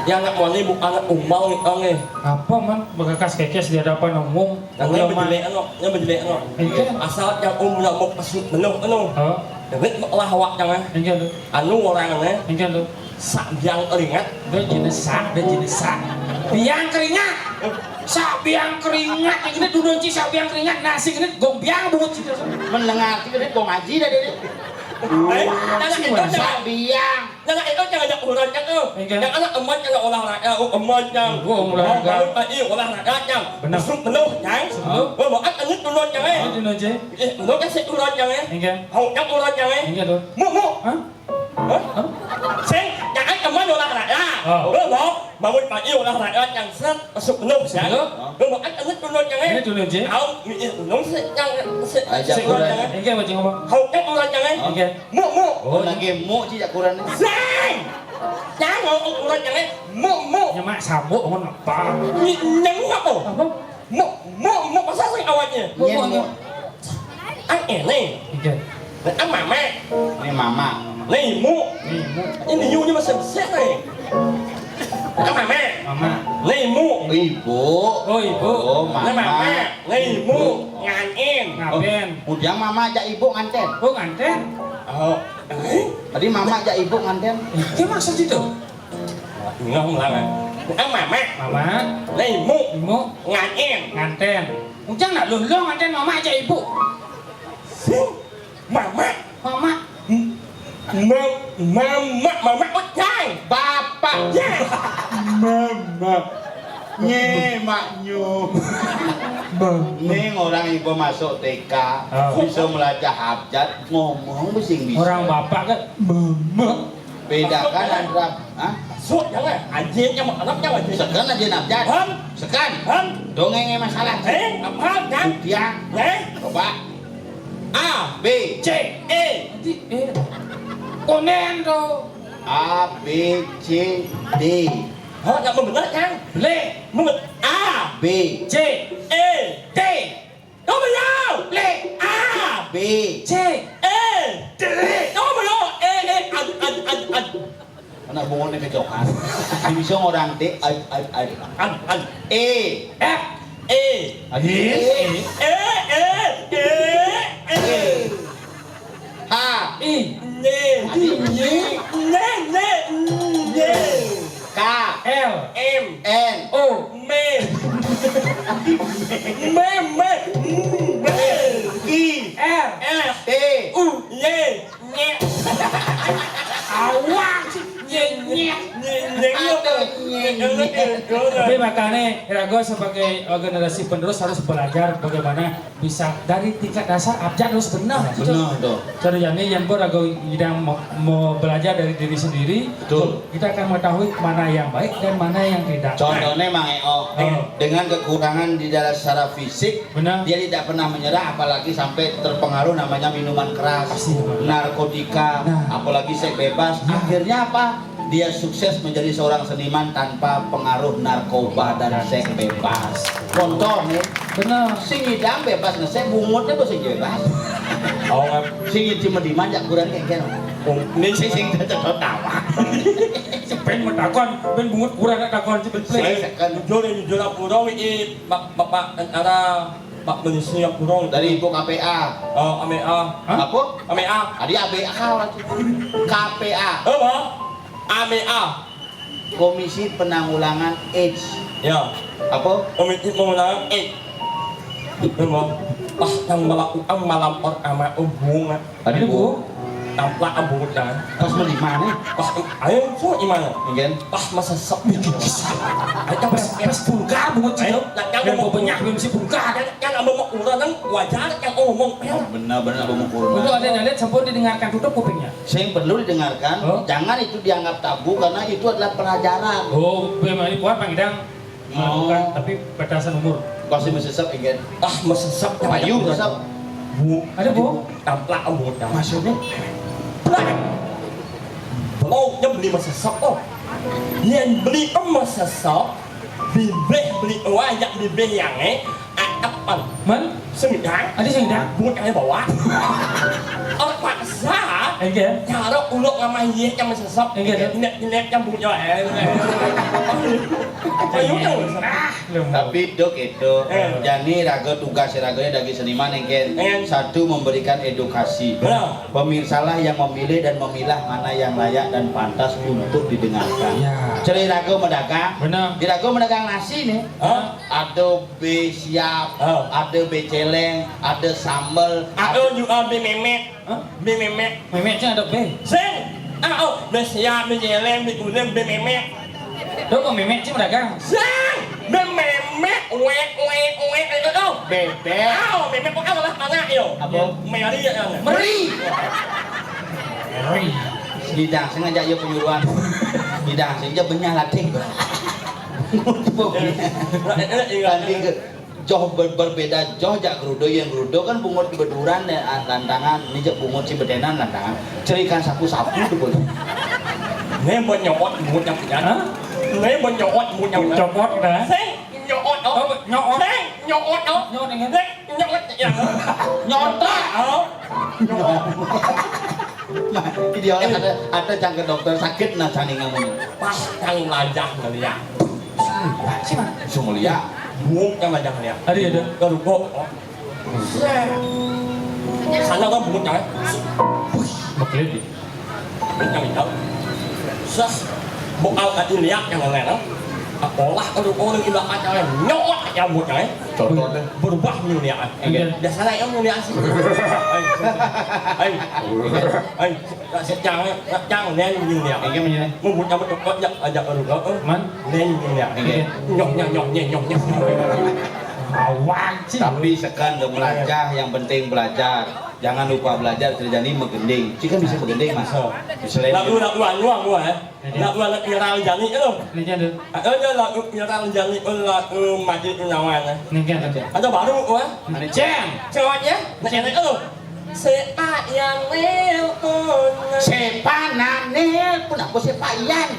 Yang nak muani bukan umel ngiih. Apa, Man? Bekakas kekes di hadapan umum? Nah, nya bejelek anu, nya bejelek anu. Engke. Asal yang umur mau pesut penuh anu. Oh. Dewek mau lah awak jangan. Engke tu. Anu orang anu. Engke tu. Sak biang keringat. Dia jenis sak, dia jenis sak. Biang keringat. Sak biang keringat. Yang ini dulu ci sak biang keringat. Nasi ini gong biang bungut ci. Mendengar ci ini gong aji dah dia. Eh, sak biang. Nah, nah, itu jangan ada urusan, Cang, tuh. Iya. Yang anak emat, yang olah rakyat, oh, emat, Cang. Oh, olah rakyat. Bangun, ah, iya, olah rakyat, Cang. Benar. Besuk penuh, Cang. Sebelum? Oh, mau akan turun, Cang, eh. Oh, turun, Cang. Eh, turun kasih turun, Cang, eh. Enggak. Hau, Cang, turun, Cang, eh. Enggak, tuh. Muk, muk. Hah? Hah? Hah? Sing, jangan emat olah rakyat. Oh. Oh, mau. Bangun pagi olah rakyat, Cang, set, besuk penuh, Cang. Sebelum? Oh. Mau akan turun, Cang, eh. Ini turun, Cang. Hau, ini turun, set, Cang, set, ajak turun, turun, Cang, eh. Enggak, Cang, apa? Hau, Cang, turun, Cang, eh. Enggak. Muk, muk. Oh, lagi muk ci cak kurannya. Sing! Jangan ngomong kuran, jangan. Muk, muk. Nyemak sabuk, ngomong apa? Nyi-, nyang apa? Apa? Muk, muk, muk. Masa sing awaknya? Muk, muk, muk. Ang ini. Iya. Ang mama. Ini mama. Limu. Limu. Ini liunya masih besar nih. Kan mama. Mama. Limu. Ibu. Oh, ibu. Oh, mama. Nah, mama. Limu. Nganten. Ngapen. Oh, ujang mama ajak ibu nganten. Oh, nganten. Oh. Eh? Tadi mama ajak ibu nganten. Itu maksud itu. Ngomong lah. Kan mama. Mama. Limu. Limu. Nganten. Nganten. Ujang nak luluh nganten mama ajak ibu. Sing. Mama. Mama. M-, ma-, mama, mama, ucai. Bapak. Ya. Mama. Nye, maknyu. Ning orang ibu masuk T K, ah, bisa melajah abjad, ngomong bising bisa. Orang bapak kan mama. Bedakan antara, hah? Masuk jangan. Anjingnya mau anaknya anjing. Sekan aja abjad. Ham. Sekan. Ham. Dongengnya masalah. Eh, apa kan? Buktian. Eh? Coba. A, B, C, E. Nanti, eh, konen tuh. A, B, C, D. Oh, nggak benar kan? Beli. Benar. A, B, C, E, D. Kau benar. Beli. A, B, C, E, D. Kau benar. E, e, ad, ad, ad, ad. Mana bungut nih kecokan? Di bisa orang D, ad, ad, ad. Ad, ad. E. F. E. Adi. E. E, e, e, e. H. I. Nye. Adi. Nye. Nye, nye, nye. K. L. M. N. O. Me. Me, me. Me. I. R. S. T. U. Y. Nyek. Awak sih, nyek, nyek. Nyek, nyek, iya, Bang. Aduh, nyek, nyek. Tapi makanya Rago sebagai, eh, generasi penerus harus belajar bagaimana bisa dari tingkat dasar abjad harus benar. Benar, tuh. Contohnya nih, yang Rago yang mau, mau belajar dari diri sendiri, betul, kita akan mengetahui mana yang baik dan mana yang tidak. Contohnya, Mang Eo, oh, dengan kekurangan di dalam secara fisik, benar, dia tidak pernah menyerah, apalagi sampai terpengaruh namanya minuman keras, pasti, benar, narkotika, nah, apalagi seks bebas. Ya. Akhirnya apa? Dia sukses menjadi seorang seniman tanpa pengaruh narkoba dan seks bebas. Contoh nih, benar, sing ngidang bebas ngesek, bungutnya masih bebas. Oh, ngap- sing ngidang dimanja kurang kayak gitu. Oh, ini sing sing tetap tawa. Pen mau takon, pen bungut kurang takon, cepet play. Saya kan jujur, jujur, aku tahu ini. Bap-, bapak antara Pak Menyusun yang kurang. Dari Ibu K P A. Oh, A M A. Hah? Apa? A M A. Tadi A B A lah tuh. K P A. Apa? A M A. Komisi Penanggulangan AIDS. Ya. Apa? Komisi Penanggulangan AIDS. Apa? Pas yang melakukan malam pertama hubungan. Tadi, Bu. Tamplak abut dah. Pas meli mana? Pas, ayo, so, gimana? Nggih. Pas masesep. Ayo, pas, pas bungkar bungut sih, eh, yang mau benyah, belum sih bungkar. Yang, yang abang mau kurang kan wajar, yang ngomong, ya. Oh, benar-benar abang mau kurang. Untuk ada lihat, sampun didengarkan, tutup kupingnya. Yang perlu didengarkan, oh, jangan itu dianggap tabu, karena itu adalah pelajaran. Oh, memang ini kuat, Bang Idang. Melakukan, oh, tapi batasan umur. Pasti mesesep, inggih. Ah, mesesep. Payu mesesep. Bu, ada, Bu? Tamplak, Bu, tamplak. Maksudnya? Plak. Beloknya beli mesesep, oh. Yang beli mesesep, bibih beli wajak bibih yang, eh, atepan. Man? Sengidang. Ada sengidang? Bungut yang bawa. Oh, paksa. Enggak. Cara uluk sama iya yang mesesep. Enggak. Inek, inek yang bungut, eh. Ayo, yang mesesep. Tapi dok itu, eh, jani raga tugas raganya daging seniman, engken. Engken. Satu, memberikan edukasi. Benar. Pemirsalah yang memilih dan memilah mana yang layak dan pantas untuk didengarkan. Ya. Ceri raga medagang. Benar. Di raga medagang nasi nih. Hah? Ada be siap, hah, ada be celeng, ada sambel, ada juga be memek. Hah? Be memek. Memek cing ada be. Sing. Ah, oh, be siap, be celeng, be kuning, be memek. Tuh kok memek cing dagang? Sing. Be memek, wek, wek, wek, itu tuh. Bebek. Ah, oh, memek kok kalah mana yo? Apa? Meri ya, kan? Meri. Meri. Sidang sengaja yo penyuluhan. Sidang sengaja benyah latih. Nanti ke Joh ber-, berbeda joh jak gerudo, yang gerudo kan bungut beduran, eh, ah, lantangan, ini jak bungut si bedenan lantangan. Cerikan sapu-sapu tuh, Bos. Ini buat nyokot bungut yang punya. Hah? Ini buat nyokot bungut yang punya. Cokot dah. Sing nyokot, oh. Oh, nyokot. Sing nyokot, oh. Nyokot dengan? Sing nyokot, ya. Nyotak. Oh. Nyokot. Nah, idealnya ada, ada cangkir dokter sakit, nah, cani ngamun. Pas kang lajah ngeliat. Sing mulia. Buuk kang lajah ngeliat. Ada, ada. Keruko. Sana kan bungut kan? Wih, bekel. Bungut yang hijau. Sah. Bokal kaki liak yang lain, ah. Olah kalau orang ibarat kacang nyok ya bungut kan? Contohnya? Berubah mulia. Iya. Biasanya yang mulia sih. Hai. Hai. Hai. Cang, cang, nen mulia. Iya, mulia. Mau buat apa tuh? Kok ajak, ajak orang, oh. Man? Nen mulia. Iya. Nyok, nyok, nyok, nyok, nyok, nyok. Awang sih. Tapi sekarang udah belajar, yang penting belajar. Jangan lupa belajar, kerjanya megending. Cik kan bisa megending, Mas. Bisa. Lagu, lagu anu, anu, eh. Lagu, lagu viral jani itu. Ini kan tuh. Ada lagu viral jani, lagu mati nyawa, eh. Ini kan tuh. Ada baru, wah. Ceng. Ceweknya, nak enak itu. Sepayan nelpon. Sepanan nelpon, apa sepayan?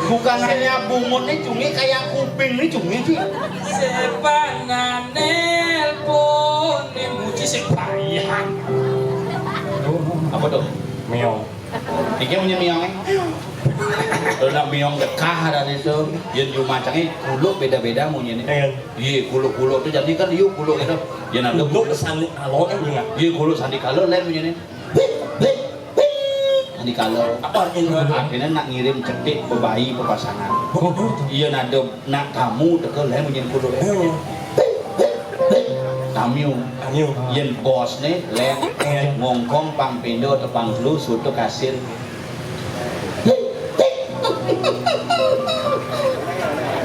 Bukan hanya bungut nih, cumi kayak kuping nih, cumi sih. Sepanan nelpon, nih muji sepayan. Apa tuh? Meong. Iki munyin miong. Lho, nak miong dekah ada itu. Yen yu macangnya kuluk beda-beda munyin. Iya. Iya, kuluk-kuluk tuh jadi kan yu kuluk itu. Yen ada kuluk sandi kalon kan juga. Iya, kuluk sandi kalon lain munyin. Sandi kalon. Apa artinya? Artinya nak ngirim cetik bebayi papasangan. Oh, oh, oh. Iya, nado nak kamu teko lain munyin kuluk. Iya. Tamiu. Tamiu. Yen bosne lain ngongkong pang pendo atau pang telu soto kasil.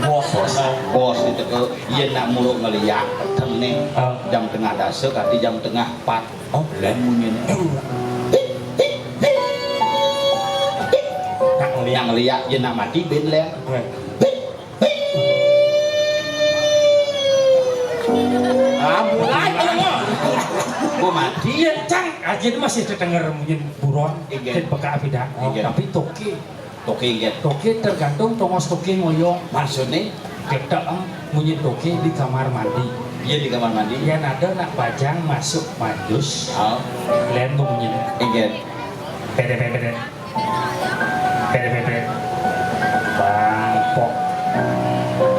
Bos, bos. Bos itu ke, yen nak muluk ngeliak, peteng nih. Ah. Jam tengah dasa, kati jam tengah empat. Oh, lain munyin. Nak ngeliak. Nak ngeliak, yen nak mati, ben lain. Eh. Ah, mulai kalau mau. Gua mati. Iya, cang. Aja itu masih terdengar munyin buron. Iya. Ket beka beda. Iya. Tapi toke. Toke, iya. Toke tergantung tongos toke ngoyong. Maksudnya? Ketek, em, munyin toke di kamar mandi. Iya, di kamar mandi. Yang ada nak bajang masuk mandus. Ah. Lain tuh munyin. Iya. Pede, pede, pede. Pede, pede, pede. Bang, pok.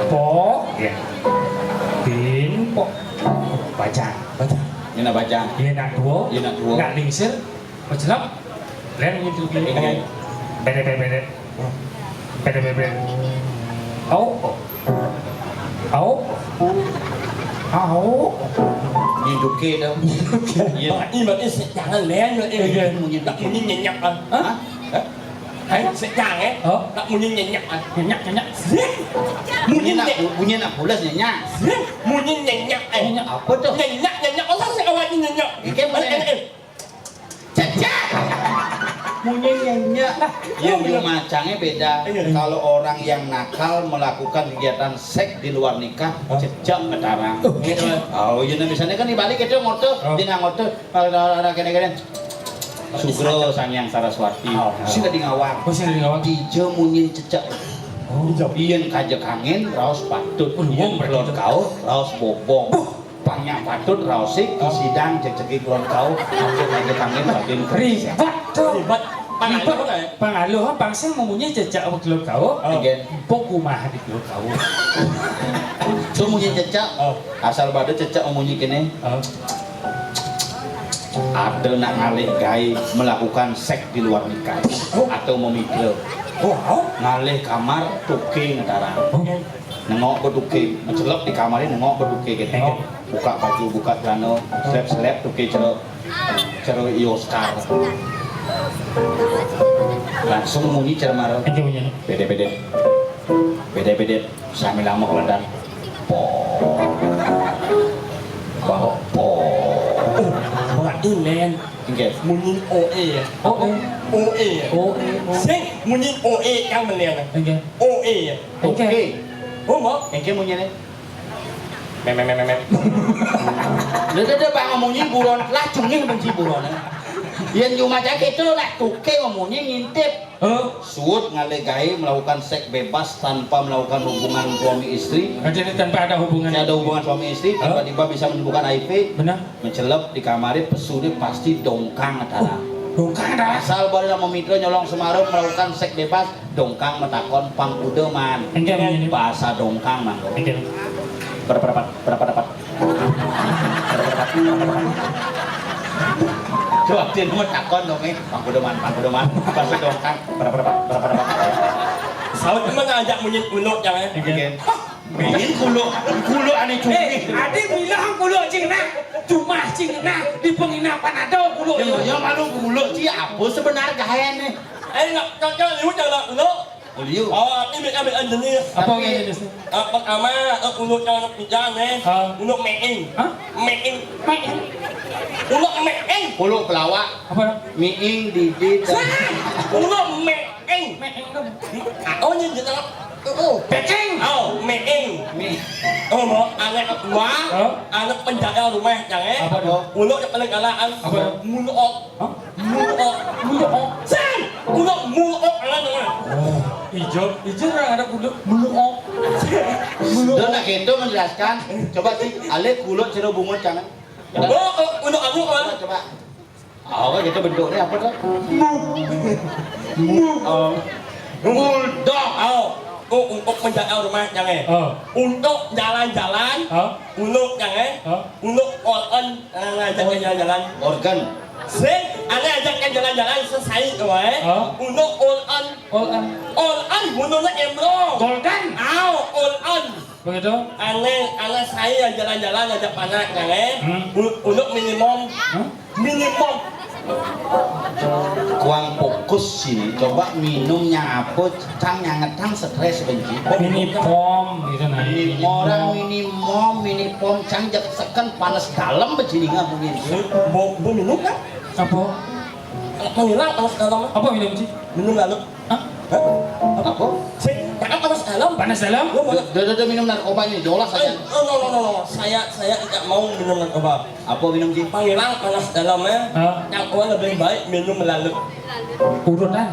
Pok, ya. Bin, pok. Bajang. Bajang. Ini nak bajang. Iya, nak dua. Iya, nak dua. Nak lingsir. Pecelap. Lain gitu. Iya. Pede, pede, pede. Pede, pede, pede. Au. Au. Au. Nyiduke dong. Iya. Ini berarti jangan lain, eh. Iya. Munyi tak munyi nyenyak, ah. Hah? Hah? Hai, sejang, eh. Oh. Tak munyi nyenyak, ah. Nyenyak, nyenyak. Munyi nak, nyenyak. Munyi nak pulas nyenyak. Munyi nyenyak, eh. Nyenyak apa tuh? Nyenyak, nyenyak. Oh, saya awalnya nyenyak. Ini kan eh, eh, eh. Cecak. Munyi nyenyak. Iya, iya. Macangnya beda. Iya. Kalau orang yang nakal melakukan kegiatan seks di luar nikah, hah? Cecak ngetarang. Oh, gitu. Oh, iya, nah, misalnya kan di balik itu ngotot, oh, dia ngotot, ada, ada, ada kene-kene. Sugro Sang Hyang Saraswati. Oh. Sing di ngawang. Oh, sing di ngawang. Dija munyin cecak. Oh. Yen kaja kangen, raos patut. Oh, yen berarti kelon itu. Kaur, raos bobong. Buh. Pangnya patut raosik, oh, isidang ceceki kulon kau, aja aja kangen batin. Ribet tuh. Ribet. Pangaluh, ribet. Pangaluh, pangsil memunyi cecak kulon kau. Oh. Iya. Empuk kumaha di kulon kau. Tuh munyi cecak. Oh. Asal pada cecak memunyi kene. Oh. Ada nak ngalih gawe melakukan seks di luar nikah, oh, atau memikir. Oh, oh. Ngalih kamar, tuke ngetarang. Oh. Nengok beduke, mencelok di kamarnya nengok beduke gitu. Oke. Buka baju, buka celana, selep-selep tuke cero, cero Ioskar. Langsung munyi cero maro. Oke, munyi. Bede-bede. Bede-bede. Sami lama keledan. Po. Bawa po. Oh, berarti, men. Oke. Munyi O E ya? O E. O E ya? O E, O E. Sing, munyi O E yang melihat. Oke. O E ya? Oke. Oke. Oh, mau? Engke munyine. Mem, mem, mem, mem, mem. Lha, dia, dia bang munyi buron, lah cungih benci buron. Yén cuma cak itu nak tuké ngomongnya ngintip. Oh. Suud ngalih gaé melakukan seks bebas tanpa melakukan hubungan suami istri. Jadi tanpa ada hubungan. Tidak ada hubungan suami istri, tiba-tiba bisa menimbulkan H I V. Benar. Mencelep di kamarnya pesunya pasti dongkang atara. Oh, dongkang atara. Asal baru sama mitra nyolong semarung melakukan seks bebas, dongkang metakon pangkudeman. Enggak, enggak. Bahasa dongkang mangko. Enggak. Berapa dapat? Berapa dapat? Coba dia mau takon dong, eh. Pangkudeman, pangkudeman. Pas dongkang, berapa dapat? Berapa dapat? Saut emang ngajak munyi uluk jangan. Oke. Main kulo, kulo aneh cumi. Eh, ada bilang kulo cing nah, cuma cing nah di penginapan ada kulo. Ya, ya malu kulo ci apa sebenarnya gaya nih? Eh, nak cocok lu jangan kulo. Kuliu. Oh, ini ambil jenis. Apa yang jenis? Ah, pertama, eh, kulo jangan pinjam nih. Ah. Kulo main. Hah? Main. Main. Kulo main. Kulo pelawak. Apa? Miing, didit. Kulo main. Eng. Meeng tuh. Oh, ini jelas. Oh, oh. Peceng. Oh, meeng. Mi. Oh, mau anak kedua, oh, anak penjaga rumah, jangan. Apa tuh? Uluk yang paling galak, an. Apa tuh? Muluk. Hah? Muluk. Muluk. Sen! Uluk muluk, anak rumah. Oh, ijo, ijo orang ada uluk muluk. Muluk. Udah nak itu menjelaskan. Coba sih, alih kulo cero bungut jangan. Oh, oh, uluk aku, ah. Coba, coba. Oh, kan gitu bentuknya apa tuh? Mu. Mu. Oh. Bulldog. Oh. Oh, untuk menjaga rumah jangan. Oh. Untuk jalan-jalan, oh, untuk jangan. Oh. Untuk all on, eh, ngajak ke jalan-jalan. Organ. Sing, aneh ajak ke jalan-jalan selesai tuh, eh. Oh. Untuk all on. All on. All on, menurutnya emro. Golden. Oh, all on. Begitu? Aneh, aneh saya jalan-jalan aja panak, jangan. Hmm. U-, untuk minimum. Hah? Minimum. Kuang fokus sih, coba minumnya apa, cang nyangetang stres benci. Minipom gitu nah. Minimum, orang minimum, minipom, cang jek seken panas dalam begini nggak mungkin. Bo, bo minum kan? Apa? Menghilang panas dalam. Apa minum sih? Minum lalu. Hah? Hah? Apa? Apa? Sing, jangan panas dalam. Panas dalam? Lu mau Udah, udah, udah minum narkoba ini, jolas aja. Eh, oh, no, no, no, no. Saya, saya tidak mau minum narkoba. Apa minum sih? Panggilan panas dalam ya. Hah? Yang awal lebih baik minum melalut. Urutan.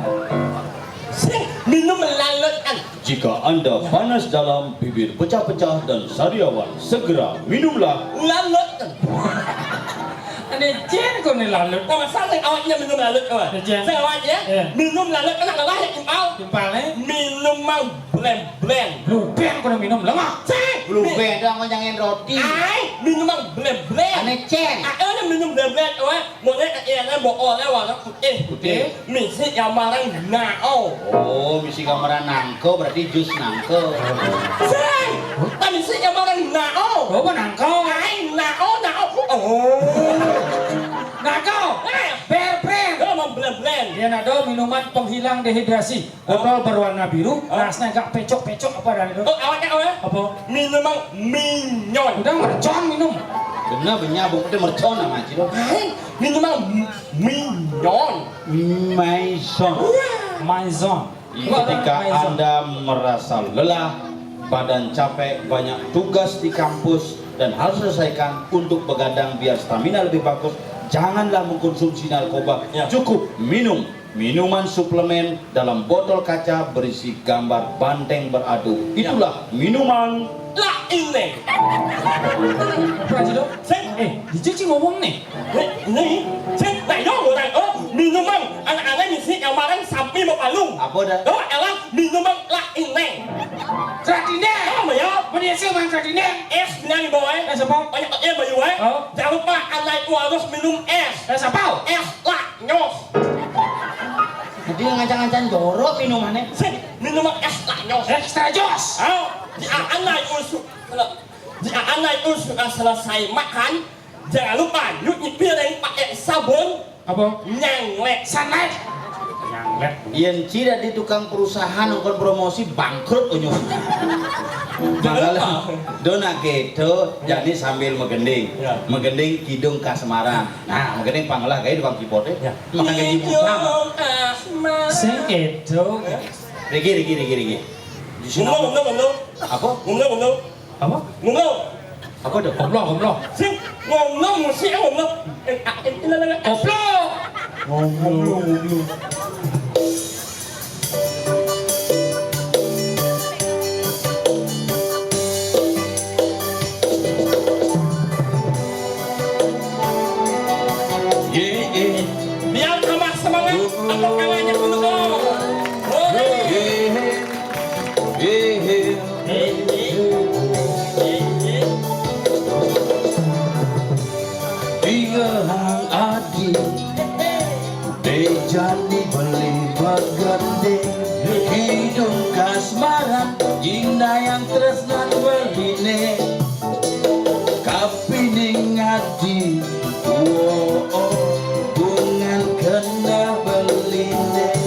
Sing, minum melalut kan. Jika Anda panas dalam, bibir pecah-pecah dan sariawan, segera minumlah. Lalut kan. Ada jen kau ni lalut. Nah, masa sing awaknya minum lalut kawan. Ada jen. Sing awaknya, iya, minum lalut kan adalah yang impal. Impal eh? Minum mang blem-blem. Blue band kau minum lengah. Sing. Blue band dah mau jangan roti. Ai, minum mang blem-blem. Ane cen. Ah, eh, minum blem-blem kawan. Mulai ke iya kan bawa oleh warna putih. Putih. Misi gambaran nao. Oh, misi gambaran nangko berarti jus nangko. Sing. Tapi misi gambaran nao. Oh, apa nangko? Ai, nao, nao. Oh. Nangko. Eh. Bear brand. Dia mau blend-blend. Dia nado minuman penghilang dehidrasi. Botol berwarna biru, oh, rasanya agak pecok-pecok apa dari itu? Oh, awaknya apa? Apa? Minuman minyon. Udah mercon minum. Bener, bener, bung itu mercon nama aja lo. Hai, minuman minyon. Maison. Iya. Maison. Ketika Anda merasa lelah, badan capek, banyak tugas di kampus, dan harus selesaikan untuk begadang biar stamina lebih bagus, janganlah mengkonsumsi narkoba. Ya. Cukup minum minuman suplemen dalam botol kaca berisi gambar banteng beradu. Ya. Itulah minuman. Lah ini. Apa aja dong? Sing. Eh, dicuci ngomong nih. Nih, nih. Sing, nah, yo, orang, oh, minuman. Anak-anak ngisi gambaran sampai mau palung. Apa dah? Oh, elah, minuman lah ini. Kratindeng. Oh, ya. Mana sih mang kratindeng? Es bilang di bawah, eh. Es apa? Banyak es bayu, eh. Oh. Jangan lupa, anak itu harus minum es. Es apa? Es lah. Nyos. Jadi ngancang-ngancang jorok minumannya. Sih, minum es tak nyos. Extra jos. Oh, di anak itu su-, kalau di anak itu sudah selesai makan, jangan lupa nyuci piring pakai sabun. Apa? Nyanglet. Sanai. Nyanglet. Yen ci dadi tukang perusahaan nongkon promosi bangkrut unyu. Jangan lupa. Dona kedo, jadi sambil megending. Ya. Megending kidung kasmaran. Nah, mungkin yang panglah kayak tukang keyboard ya. Ya. Makan gaji butang. Sing kedo. Riki, Riki, Riki, Riki. Di sini. Ngomong, ngomong, ngomong. Apa? Ngomong, ngomong. Apa? Apa tuh? Koplo, koplo. Sing ngomong, mesti ngomong. Eh, ah, eh, eh, eh, eh. Koplo. Ngoblung, ngoblung. Ye, ye. Biar tambah semangat, tepuk tangannya dulu dong. Hore. Ye, ye, ye. Ye, ye. Ye, ye. Tiga hang adi. Dejani beli baganding, hidung kasmaran, jingdayang tresnan beline. Kapining adi, oh, oh, bungan kena beline.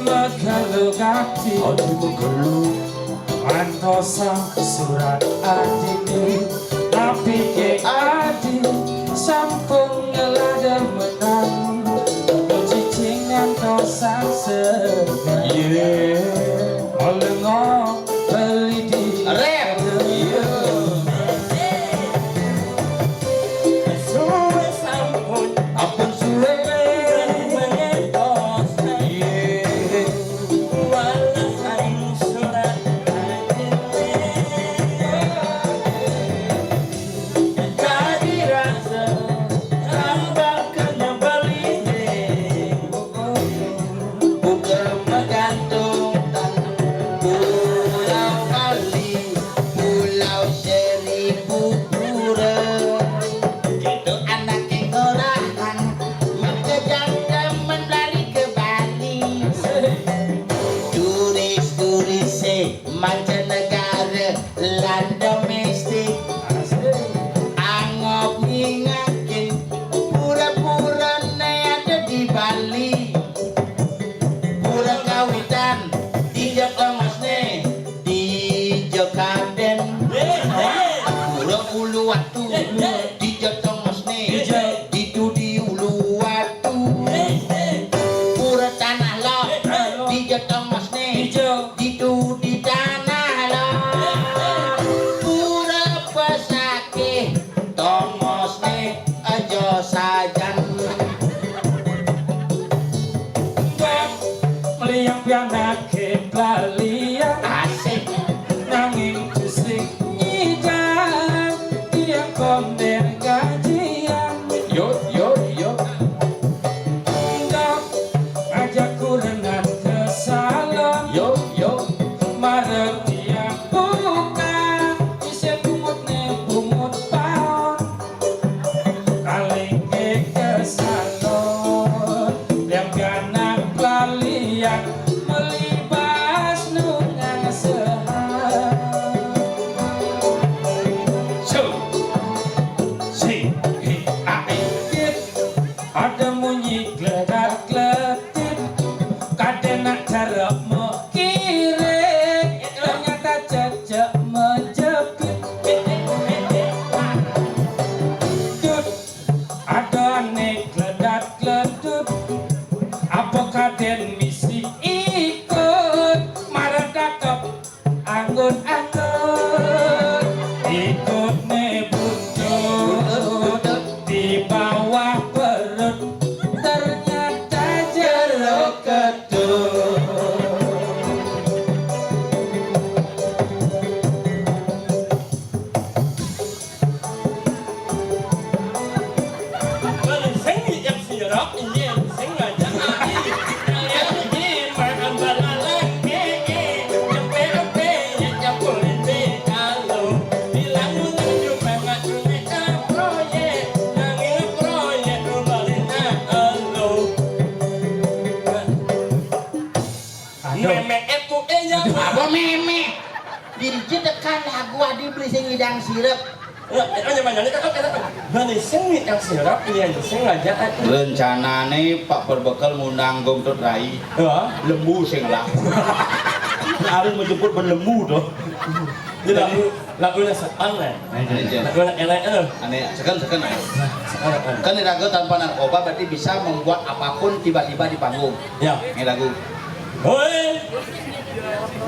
Makalu gati. Adi makalu. Antosa surat adine, tapi ke adi sampun ngelada menang. Cicing antosa segan. Ye. Oleh ngok beli di. Rep. Ye. Suwe sampun. Ampun suwe. Mengentos. Ye. Walah aing surat. Kadi rasa tambah kena beli. Buka magantung tanah Pulau Bali, Pulau Seribu Pura. Itu anak yang ngorahkan, makejang temen lari ke Bali. Turis-turis, eh, mancanegara lan domestik. Anggap ningakin pura-pura ne ada di Bali. Pura Kawitan, di Jatong Masne, di Jokaden. Pura Uluwatu, di Jatong Masne, di Tudi Uluwatu. Pura Tanah Lot, di Jatong Masne, di Tudi Tanah Lot. Pura Pesakih, tongosne aja sajan. Bang, meliang pianake pelalian. Asik. Nanging tusing nyidang, tiang konder gajian. Yo, yo, yo. Enggak aja kurengan ke salon. Yo, yo. Marep tiang buka, isi bungutne bungut paon. Kalingke ke salon, liang pianak lalian, melibas nungang sehat. So, si, hi, ai. Ada munyi kledak-kledit, kade nak cara mekire, ternyata cecek menjepit. Dut, ada ane kledak-kledut, apa kaden misi ikut, marah dakep anggut-anggut, ikut ne buntut di bawah perut, ternyata jero ketut. Bala sing yang sirap, ini yang sing aja. Kalian ini makan balalang, eh, eh. Cepe-cepe, ya campurin be alo. Bilang ulang juga nggak cuma proyek. Nanging proyek kembali na alo. Aduh. Meme itu, eh, ya. Apa meme? Diri tekan lagu adi beli sing ngidang sirep. Ya, itu aja banyak. Ini kan, kan, bani sing ngidang sirep, ini aja sing aja, eh. Rencanane Pak Perbekel ngundang Gong Tut Rai. Ya. Lembu sing laku. Harus menjemput berlembu tuh. Jadi lagu, lagunya setan, eh. Iya. Lagunya elek, eh. Ane, seken, seken, eh. Setan, eh. Kan iraga tanpa narkoba berarti bisa membuat apapun tiba-tiba di panggung. Ya. Ini lagu. Hoi,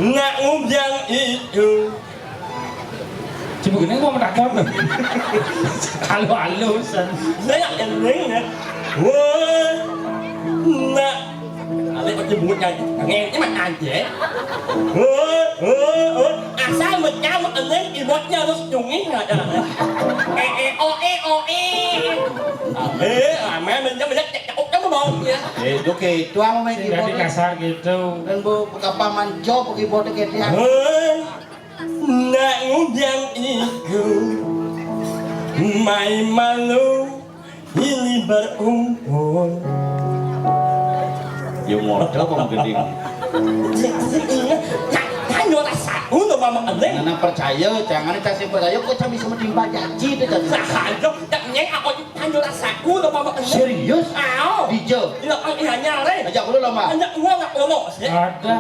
nak ngumbyang itu. Coba gini mau menakon. Halo, halo, san. Saya nak ending ya. Wah, nak. Ada pakai buat ngaji. Ngel, ini mah ngaji. Wah, wah, wah. Asal mencamu ending, keyboardnya harus cunging aja. Eh, eh, oh, eh, oh, eh. Eh, ame menjam menjam cek cek kamu mau ya. Eh, itu kayak itu apa main keyboard? Jadi kasar gitu. Dan bu, kapan manco pakai keyboard kayak dia. Hei, nak ngundang iku mai malu ini berkumpul. Ya modal kok gedeng. Tanyo rasaku lho mama ending. Nah, percaya, jangan kasih percaya kok bisa menimpa janji itu jangan. Nah, ayo, tak nyeng aku tanyo rasaku lho mama ending. Serius? Ayo. Dijo. Iya, iya nyare. Ajak dulu lomba. Ajak gua nggak lomba. Ada.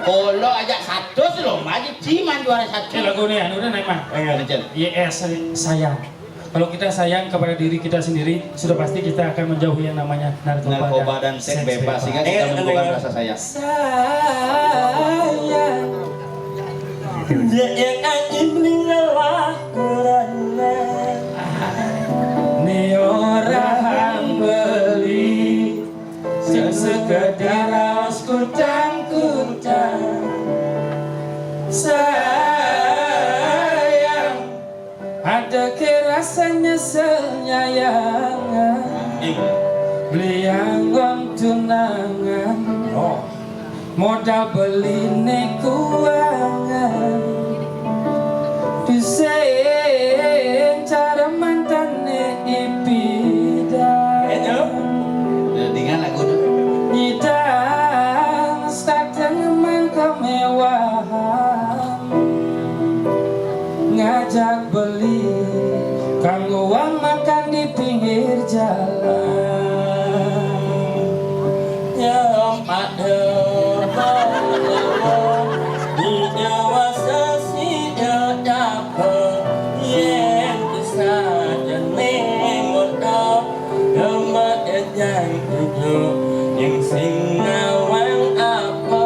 Kalau ajak satu sih lomba aja ciman juara satu. Eh, lagu nih, anu udah naik mah. Ayo, Dijo. Y S sayang. Kalau kita sayang kepada diri kita sendiri, sudah pasti kita akan menjauhi yang namanya narkoba, narkoba dan seks bebas, sehingga kita menumbuhkan rasa sayang. Sayang. Ya, ya, kan iblis lelah kurangnya. Ni orang beli, sing sekedar raos kutang-kutang. Sayang, ada ke rasa nyesel nyayang. Beli yang uang tunangan. Oh. Modal beli ne kuangan. Tusen cara mantane ipida. Dengan lagu tu. Nyidang sateng man kemewahan. Ngajak beli kanggo uang makan di pinggir jalan. Nyempat di Jawa sesi dapat yen saja ning Demek ejang tuju yang sing ngawang apa.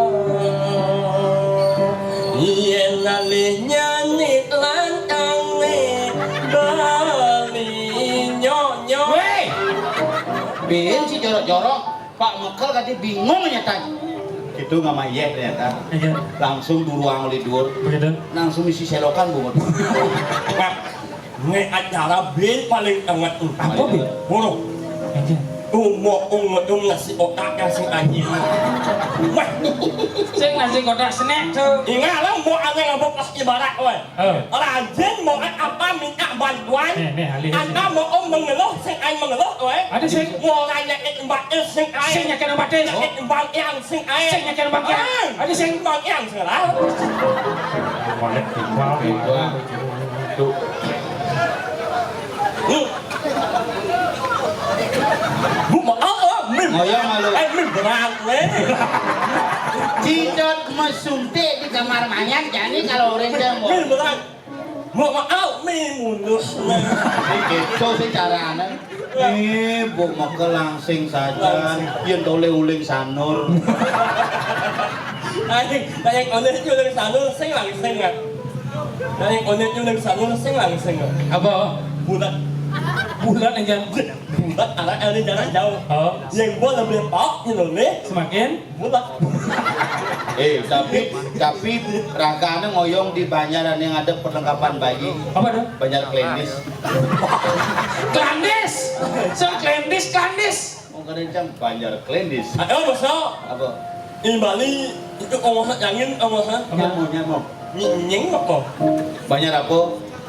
Yen alih nyanyi lantang nih bali nyonyo. Weh! Bin si jorok-jorok, Pak Mekel tadi bingung nyatanya. Itu nggak mah iya ternyata. Iya. Langsung dua ruang lidur. Begitu. Langsung isi selokan bungut. Ini acara bin paling enget. Apa, bin? Burung. Aja. Tuh mau ungetum nasi kotak yang sing anjing. Wah. Sing nasi kotak snack tuh. Ingat lah mau aneh ngomong pas ibarat weh. Oh. Rajin mau apa minta bantuan. Nih, nih, alih. Anda mau mengeluh sing aing mengeluh weh. Ada sing. Mau nanya mbak sing aing. Sing nyakin mbak sing. Nyakin mbak yang sing aing. Sing nyakin mbak yang. Ada sing. Mbak yang salah. Balik timbang. Tuh. Bu, ma-, oh, oh, min. Ngoyong malu. Eh, min berang, weh. Cidot mesuntik di kamar mayat, jadi kalau orang dia mau. Min berang. Mau, ma-, oh, min mundur. Gitu sih caranya. Eh, bu, maka langsing saja. Langsing. Yen tole uling sanur. Ayo, kayak oleh uling sanur, sing langsing, kan? Nah, yang konek yang dari sana sing langsing. Apa? Bulat. Bulat aja. Bulat anak ada jarak jauh. Oh. Yang gua lebih pop gitu nih. Semakin bulat. Eh, tapi tapi rangkane ngoyong di Banjar yang ada perlengkapan bayi. Apa tuh? Banjar Klendis. Klandis. Sing Klendis, Klandis. Mau kerencang Banjar Klendis. Ayo, Bos. Apa? Ini Bali itu ongos angin, ongos. Nyamuk, nyamuk. Nying apa? Banjar apa?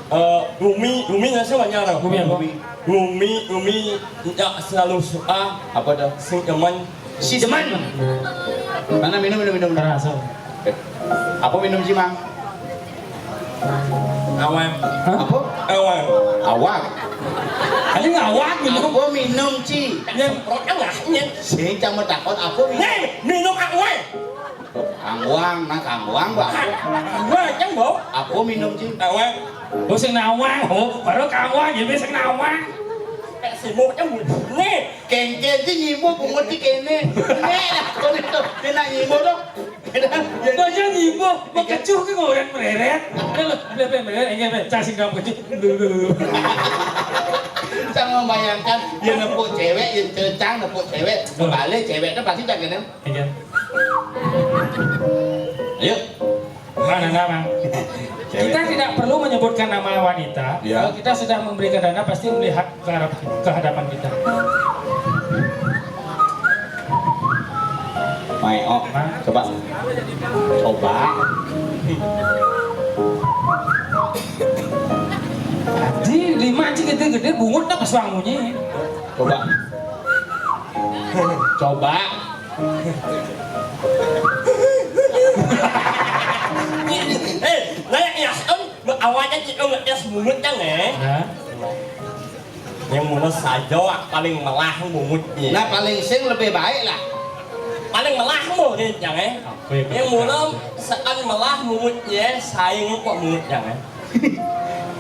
Eh, Rumi, Rumi nasi Banjar. Rumi apa? Rumi, Rumi, tidak selalu suka. Apa dah? Sing demen. Si demen. Mana minum, minum, minum. Terasa. Eh, apa minum sih, Mang? Awang. Hah? Apa? Awang. Awak. Ada ngawak minum. Apa minum, Ci? Nyem. Rokok lah, nyem. Sing cang takon apa minum? Nyem, minum awang. Angwang, nah kangwang, Mbak. Awang, nyem, Bo. Apa minum, Ci? Awang. Oh, sing nawang, oh, baru kangwang, jadi sing nawang. Kayak sibuk, nyem. Nih. Kengke, Ci, nyimu, bungut, Ci, kene. Nih, aku itu, dia nak nyimu, dong. Baca nyimbuh, bekecuh ke ngoran mereret. Lho, lho, be mereret, enggak, be, cacing dalam kecuh. Lho, lho, lho. Cang membayangkan, dia nepuk cewek, dia cecang nepuk cewek, balik ceweknya pasti cang kena. Iya. Ayo. Mana nama? Kita tidak perlu menyebutkan nama wanita. Ya. Kalau kita sudah memberikan dana, pasti melihat ke arah, ke hadapan kita. Mai, oh, coba. Coba. Tadi lima anjing gede-gede, bungut dah pas bangunnya. Coba. Coba. Eh, layak ya, em, awalnya kita ngetes bungut kan, eh? Nah. Yang mula saja paling melah bungutnya. Nah, paling sing lebih baik lah. Paling melah bungutnya, eh? Apa yang Yang mula sekan melah bungutnya, saing kok bungutnya, eh?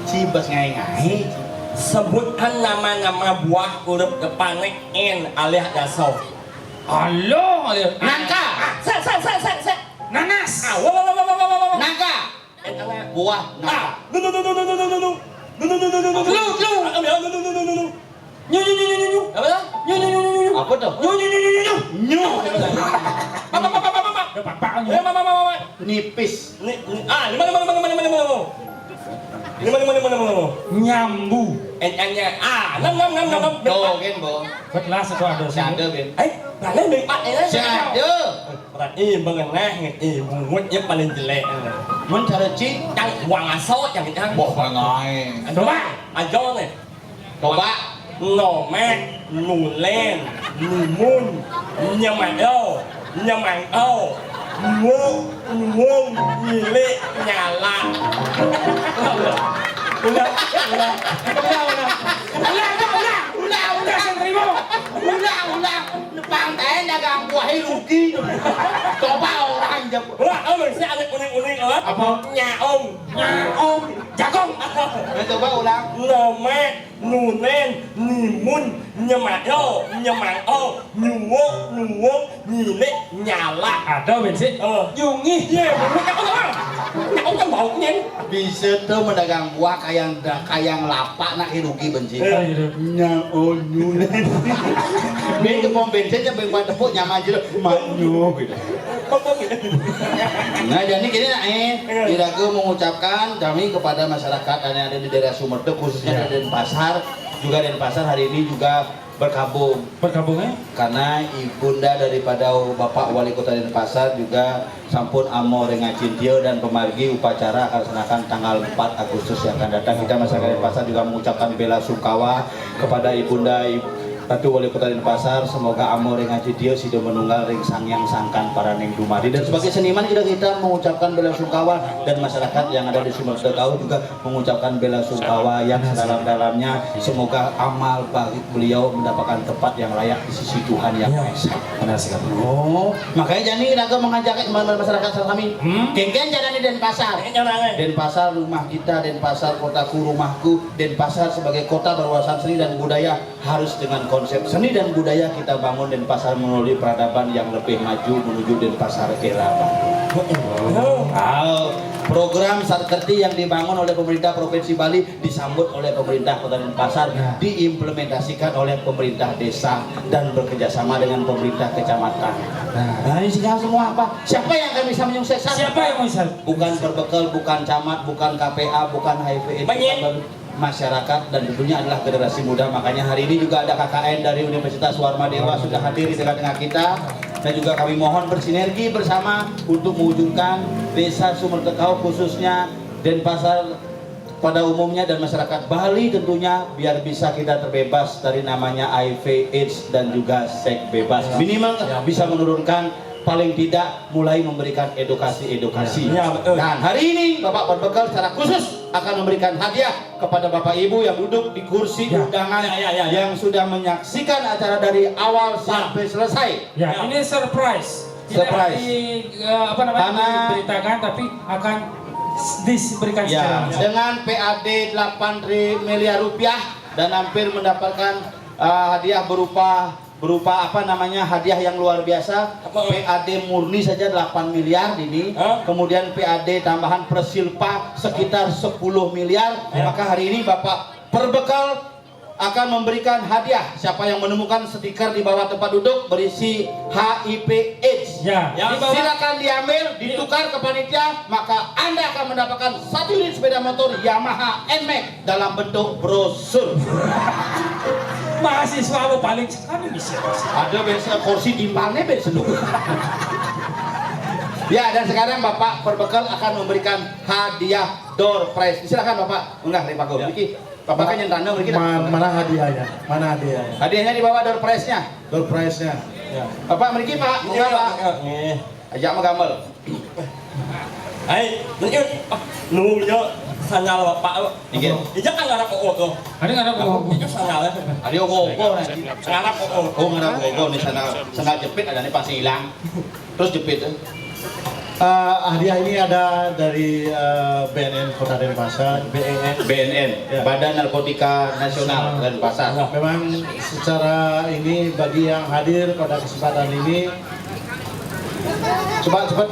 Cibas ngai-ngai. Sebutkan nama-nama buah huruf depannya N alias dasar. Allah, Allah. Nangka. Ah, sek, sek, sek, sek, sek. Nanas. Ah, wah, wah, wah. Nangka. Eh, tangan. Buah nangka. Ah, nu, nu, nu, nu. Nu, nu, nu, nu, nu. Telu, telu. Ah, ya, nu, nu, nu, nu, nu, nu. Nyu, nyu, nyu, nyu, nyu, nyu. Apa? Nyu, nyu, nyu, nyu, nyu, nyu. Nyu. Apa, apa, apa, apa, apa? Ya, apa, apa, apa, apa? Eh, apa, apa, apa, apa? Nipis. Ni, ni, ah, lima, lima, lima, lima, lima, lima. Lima, lima, lima, lima, lima. Nyambu. Eh, eh, eh, ah, enam, enam, enam, enam, enam. Tuh, kan, Bo. Belas itu ada sih. Ada, Ben. Eh, berani beli empat, eh. Ada. Berarti mengenai, eh, bungutnya paling jelek, eh. Mun cara cing. Yang uang asal, yang, yang. Wah, ngai. Coba. Aja nih. Coba. Nomek, nulen, numun, nyemado, nyemangko, nuwung, nuwung, nyilik, nyala. Udah, udah, udah, udah, udah, udah, udah, udah, udah, udah, udah, udah, udah, dagang buah rugi. Coba orang jawab. Wah, oh, masih ada kuning-kuning, oh. Apa? Nyaong. Nyaong. Jagung. Nah, coba ulang. Nomek. Nunen, nimun, nyemado, nyemangko, nyuwuk, nuwung, nyilik, nyala. Ada, Ben, sih? Eh. Nyungih. Iya, bener. Aku kan baunya. Bisa tuh mendagang buah kayang da-, kayang lapak nak rugi, Ben, sih. Iya, iya. Nya, oh, nunen. Ben ke pom bensin, sampai buat tepuk, nyama aja, Manyu, gitu. Nah, jadi gini, nah, eh, Iraga mengucapkan kami kepada masyarakat dan yang ada di daerah Sumerte, khususnya Iya. dari Denpasar, juga Denpasar hari ini juga berkabung. Berkabung, eh? Karena ibunda daripada Bapak Wali Kota Denpasar juga sampun amo ring acintia dan pamargi upacara akan dilaksanakan tanggal empat Agustus yang akan datang. Kita masyarakat Denpasar juga mengucapkan bela sungkawa kepada ibunda Ib-, Ratu Wali Kota Denpasar, semoga amo ring acintia sida manunggal ring Sang Hyang Sangkan Paraning Dumadi. Dan sebagai seniman juga kita mengucapkan bela sungkawa dan masyarakat yang ada di Sumerte Kau juga mengucapkan bela sungkawa yang sedalam-dalamnya. Semoga amal baik beliau mendapatkan tempat yang layak di sisi Tuhan Yang Ya. Maha Esa. Benar sekali. Oh, makanya jani raga mengajak masyarakat sami. Hmm? Kéngkén jani Denpasar. Kéngkén jani. Denpasar rumah kita, Denpasar kotaku rumahku, Denpasar sebagai kota berwawasan seni dan budaya harus dengan konsep seni dan budaya kita bangun Denpasar melalui peradaban yang lebih maju menuju Denpasar era baru. Oh. Ah, program Satkerti yang dibangun oleh pemerintah Provinsi Bali disambut oleh pemerintah Kota Denpasar, Ya. diimplementasikan oleh pemerintah desa dan bekerjasama dengan pemerintah kecamatan. Nah. Nah, ini sehingga semua apa? Siapa yang akan bisa menyukseskan? Siapa yang bisa? Bukan Perbekel, bukan camat, bukan K P A, bukan H I V, Banyak. bukan masyarakat, dan tentunya adalah generasi muda. Makanya hari ini juga ada K K N dari Universitas Warma Dewa sudah hadir di tengah-tengah kita, dan juga kami mohon bersinergi bersama untuk mewujudkan Desa Sumerte Kau, khususnya Denpasar pada umumnya dan masyarakat Bali tentunya, biar bisa kita terbebas dari namanya H I V, AIDS, dan juga seks bebas. Ya. Minimal Ya. bisa menurunkan, paling tidak mulai memberikan edukasi-edukasi. Ya, betul. Dan hari ini Bapak Perbekel secara khusus akan memberikan hadiah kepada Bapak Ibu yang duduk di kursi Ya. undangan Ya, ya, ya, ya. yang sudah menyaksikan acara dari awal Ya. sampai selesai. Ya, Ya. ini surprise. Tidak Surprise. di, eh, apa namanya, Karena diberitakan, tapi akan s-, diberikan Ya, secara langsung. dengan P A D delapan tri-, miliar rupiah dan hampir mendapatkan, eh, hadiah berupa berupa apa namanya hadiah yang luar biasa. Apa? P A D murni saja delapan miliar ini. Hah? Kemudian P A D tambahan Persilpa sekitar sepuluh miliar. Ya. Maka hari ini Bapak Perbekal akan memberikan hadiah. Siapa yang menemukan stiker di bawah tempat duduk berisi H I V AIDS, ya, ya, di bawah. Silakan diambil, ditukar ke panitia, maka Anda akan mendapatkan satu unit sepeda motor Yamaha Nmax dalam bentuk brosur. Mahasiswa lo paling sekali bisa. Ada biasa kursi timpalnya biasa dulu. Ya, dan sekarang Bapak Perbekal akan memberikan hadiah door prize. Silakan Bapak, munggah dari panggung. Ya. Niki, Bapak kan yang tanda mriki. Ma-, mana hadiahnya? Mana hadiahnya? Hadiahnya di bawah door prize-nya. Door prize-nya. Ya. Bapak mriki, Pak, munggah, Pak. Iya, iya. Ajak magamel. Hai, niki, ah, nunggu sandal Bapak. Nggih. Ija kan ngarap O O tuh. Ada ngarap O O. Itu sandal. Ada O O, O O, nah. Ngarap O O. Oh, ngarap O O, nih sandal, sandal jepit ada nih pasti hilang. Terus jepit, eh. Eh, hadiah ini ada dari, eh, B N N Kota Denpasar. B N N. B N N, ya. Badan Narkotika Nasional Denpasar. Memang secara ini bagi yang hadir pada kesempatan ini, coba cepat.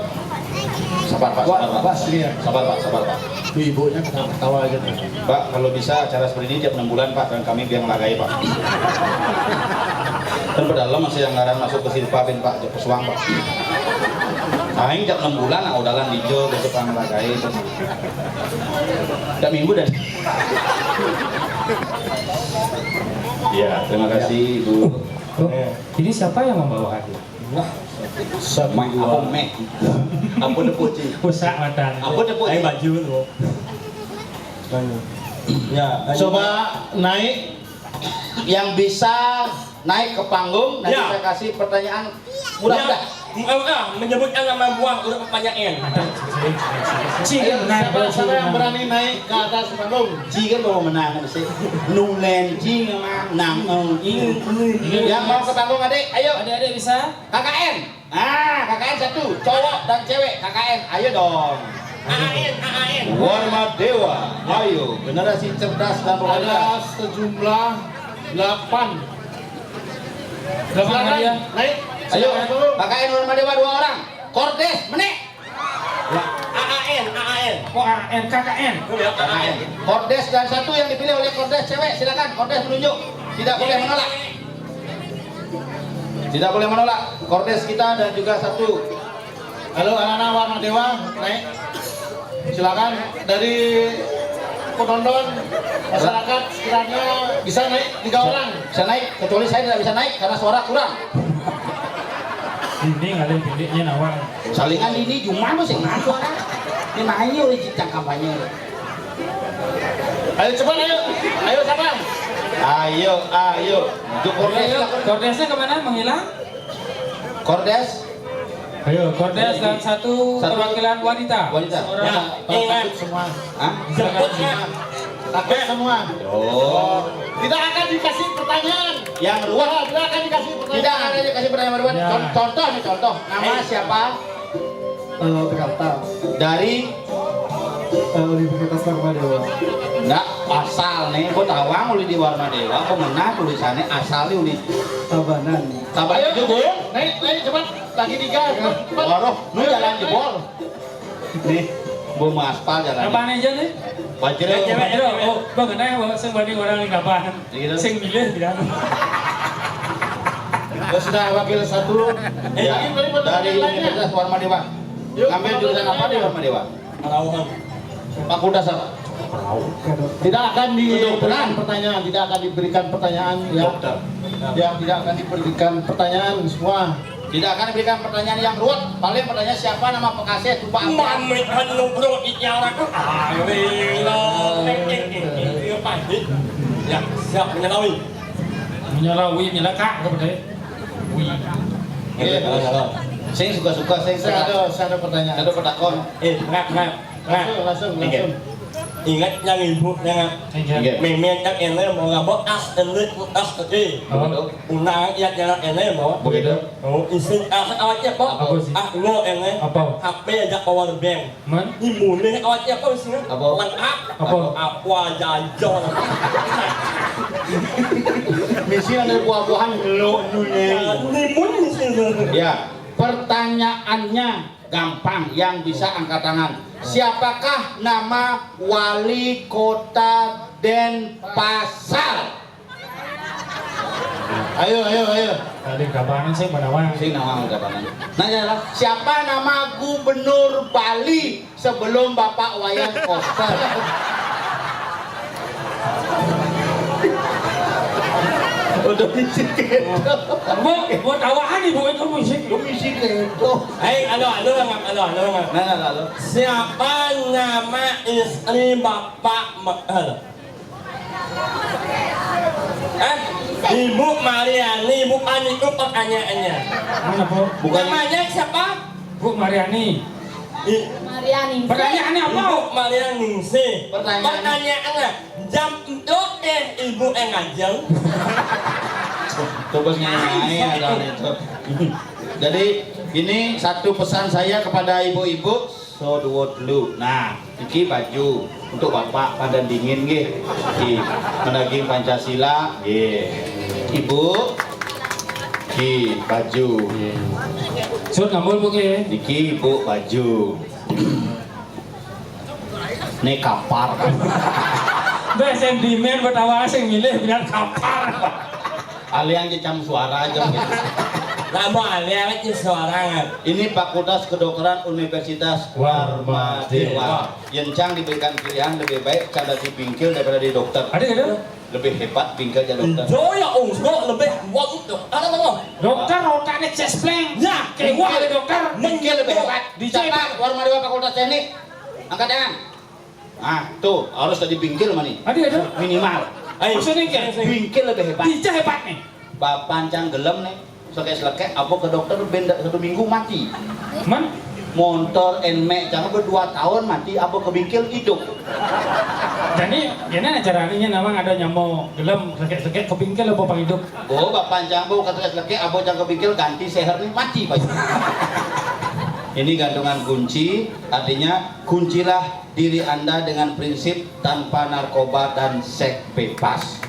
Sabar, Pak, sabar, Pak. Wah, sini ya. Sabar, Pak, sabar, Pak. Tuh ibunya ketawa-ketawa aja tuh. Pak, kalau bisa acara seperti ini tiap enam bulan, Pak, dan kami biar ngelagai, Pak. Kan padahal masih anggaran masuk ke Silpa bin, Pak, jok pesuang, Pak. Aing tiap enam bulan, ah, udalan dijo, besok ngelagai, Pak. Tiap minggu dan. Ya, terima kasih, Ibu. Oh, ini siapa yang membawa hadiah? Wah, sama apa meh? Apa tepuk, Ci? Rusak mata. Apa tepuk, Ci? Baju tuh. Ya, ayo. Coba naik. Yang bisa naik ke panggung, nanti saya kasih pertanyaan mudah-mudah. Ya. Menyebutkan nama buah udah pertanyaan. Ayo, siapa, siapa yang berani naik ke atas panggung? Ci kan mau menang sih. Nulen Ci menang. Yang mau ke panggung, adik, ayo. Adik-adik bisa? K K N. Nah, K K N satu, cowok dan cewek, K K N, ayo dong. A A N, A A N. Warma Dewa, ayo, generasi cerdas dan berwawasan. Ada sejumlah delapan. Delapan. Silakan, hadiah. Naik. Ayo, silakan dulu. K K N Warma Dewa dua orang. Kordes, menek. A A N, A A N. Oh, A A N, K K N. K K N. Kordes dan satu yang dipilih oleh Kordes cewek, silakan. Kordes menunjuk. Tidak boleh menolak. Tidak boleh menolak. Kordes kita dan juga satu. Halo, anak-anak Warma Dewa, naik. Silakan dari penonton, masyarakat sekiranya bisa naik tiga orang. Bisa naik, kecuali saya tidak bisa naik karena suara kurang. Ini ngalih pilihnya nawang. Salingan ini cuma mah sing mana suara. Ini nanya oleh cicak kampanye. Ayo cepat, ayo. Ayo siapa? Ayo, ayo. Untuk Kordes. Ayo, Kordesnya kemana? Menghilang? Kordes. Ayo, Kordes dan satu perwakilan wanita. Wanita. Seorang. Ya, takut semua. Hah? Takut semua. Takut semua. Oh. Tidak akan dikasih pertanyaan. Yang ruwet. Tidak akan dikasih pertanyaan. Tidak akan dikasih pertanyaan ruwet. Ya. Con-, contoh nih, contoh. Nama siapa? Eh, Jakarta. Dari? Eh, Universitas Warma Dewa. Ndak, asal nih, gua tawang uli di Warma Dewa, kok menang tulisannya asal nih uli. Tabanan. Tabanan. Ayo, juga, Bu. Naik, naik, cepat. Lagi tiga, cepat, cepat. Waduh, lu jalan jebol. Nih, gua mau aspal jalan. Apaan aja nih? Bajreng. Cewek, cewek. Oh, bang, kenapa, bang? Sing banding orang di kapan? Gitu. Sing milih, bilang. Ya sudah, wakil satu. Ya, dari Universitas Warma Dewa. Yuk, ngambil jurusan apa di Warma Dewa? Kelautan. Fakultas apa? Tidak akan diberikan pertanyaan, tidak akan diberikan pertanyaan yang, yang tidak akan diberikan pertanyaan semua. Tidak akan diberikan pertanyaan yang ruwet. Paling pertanyaan siapa nama pekasih, lupa apa? Mamit anu bro ikiara ku. Ayo lo. Ya, siap menyalawi. Menyalawi, nyelekak kepada. Wih. Iya, terus. Sing suka-suka, sing. Saya ada, saya ada pertanyaan. Ada petakon. Eh, ngap, ngap. Nah, langsung, langsung, langsung. Ingat yang ibu, yang. Ingat. Meme yang ini mau ngabok ah, ini, ah, ini. Oh. Unang yang, yang ini mau. Begitu. Oh, isin ah, awak apa? Apa sih? Ah, lo ini. Apa? H P aja power bank. Man? Imune awak apa sih? Apa? Man ah. Apa? Apa aja aja. Misi ada buah-buahan lo nunei. Timun misi. Ya, pertanyaannya gampang, yang bisa angkat tangan. Siapakah nama wali kota Denpasar? Ayo, ayo, ayo. Tadi kapan sih, mana? Sing nawang kapan? Nanya lah, siapa nama gubernur Bali sebelum Bapak Wayan Koster? Udah misi gitu. Bu, buat awaan ibu itu musik. Lu misi gitu. Hei, halo, halo, halo, halo. Nah, halo. Siapa nama istri Bapak Me-, halo. Eh, Ibu Mariani, bukan itu pertanyaannya. Mana, Bu? Bukan. Namanya siapa? Bu Mariani. I- Mariani. Pertanyaannya apa? Ibu Mariani sih. Pertanyaan. Pertanyaannya, jam itu teh Ibu yang ngajeng. Coba nyanyi ada itu. Jadi, ini satu pesan saya kepada ibu-ibu. So dua dulu. Nah, iki baju untuk Bapak pada dingin nggih. Iki menagih Pancasila nggih. Ibu, iki baju. Sut ngambul Bu nggih. Iki Ibu baju. Nih kapar. Mbak sentimen buat awal sing milih bilang kapar. Aliang cecam suara aja gitu. Lama aliang aja suara. Ini Fakultas Kedokteran Universitas Warmadewa. Warmadewa. Yen cang diberikan pilihan, lebih baik cang dadi bingkil daripada di dokter. Ada, ada. Lebih hebat bingkil jadi dokter. Iya ya, Ung, sebab lebih wong itu. Ada apa? Dokter otaknya cespleng. Ya, keluar dari dokter. Bingkil lebih hebat. Di siapa? Warmadewa Fakultas Teknik. Angkat tangan. Nah, tuh, harus tadi bingkil mah nih. Ada, ada. Minimal. Ayo. Maksudnya kayak bingkil lebih hebat. Ija hebat nih. Bapak cang gelem nih. Selekek-selekek, apa ke dokter ben satu minggu mati. Man? Montor Nmax cang berdua tahun mati, apa ke bingkil hidup. Jadi, gini acara ini memang ada nyamo gelem selekek-selekek ke bingkil apa pang hidup. Oh, Bapak cang bau kata selekek, apa cang ke bingkil ganti seher nih mati, Pak. Ini gantungan kunci, artinya kuncilah diri Anda dengan prinsip tanpa narkoba dan seks bebas.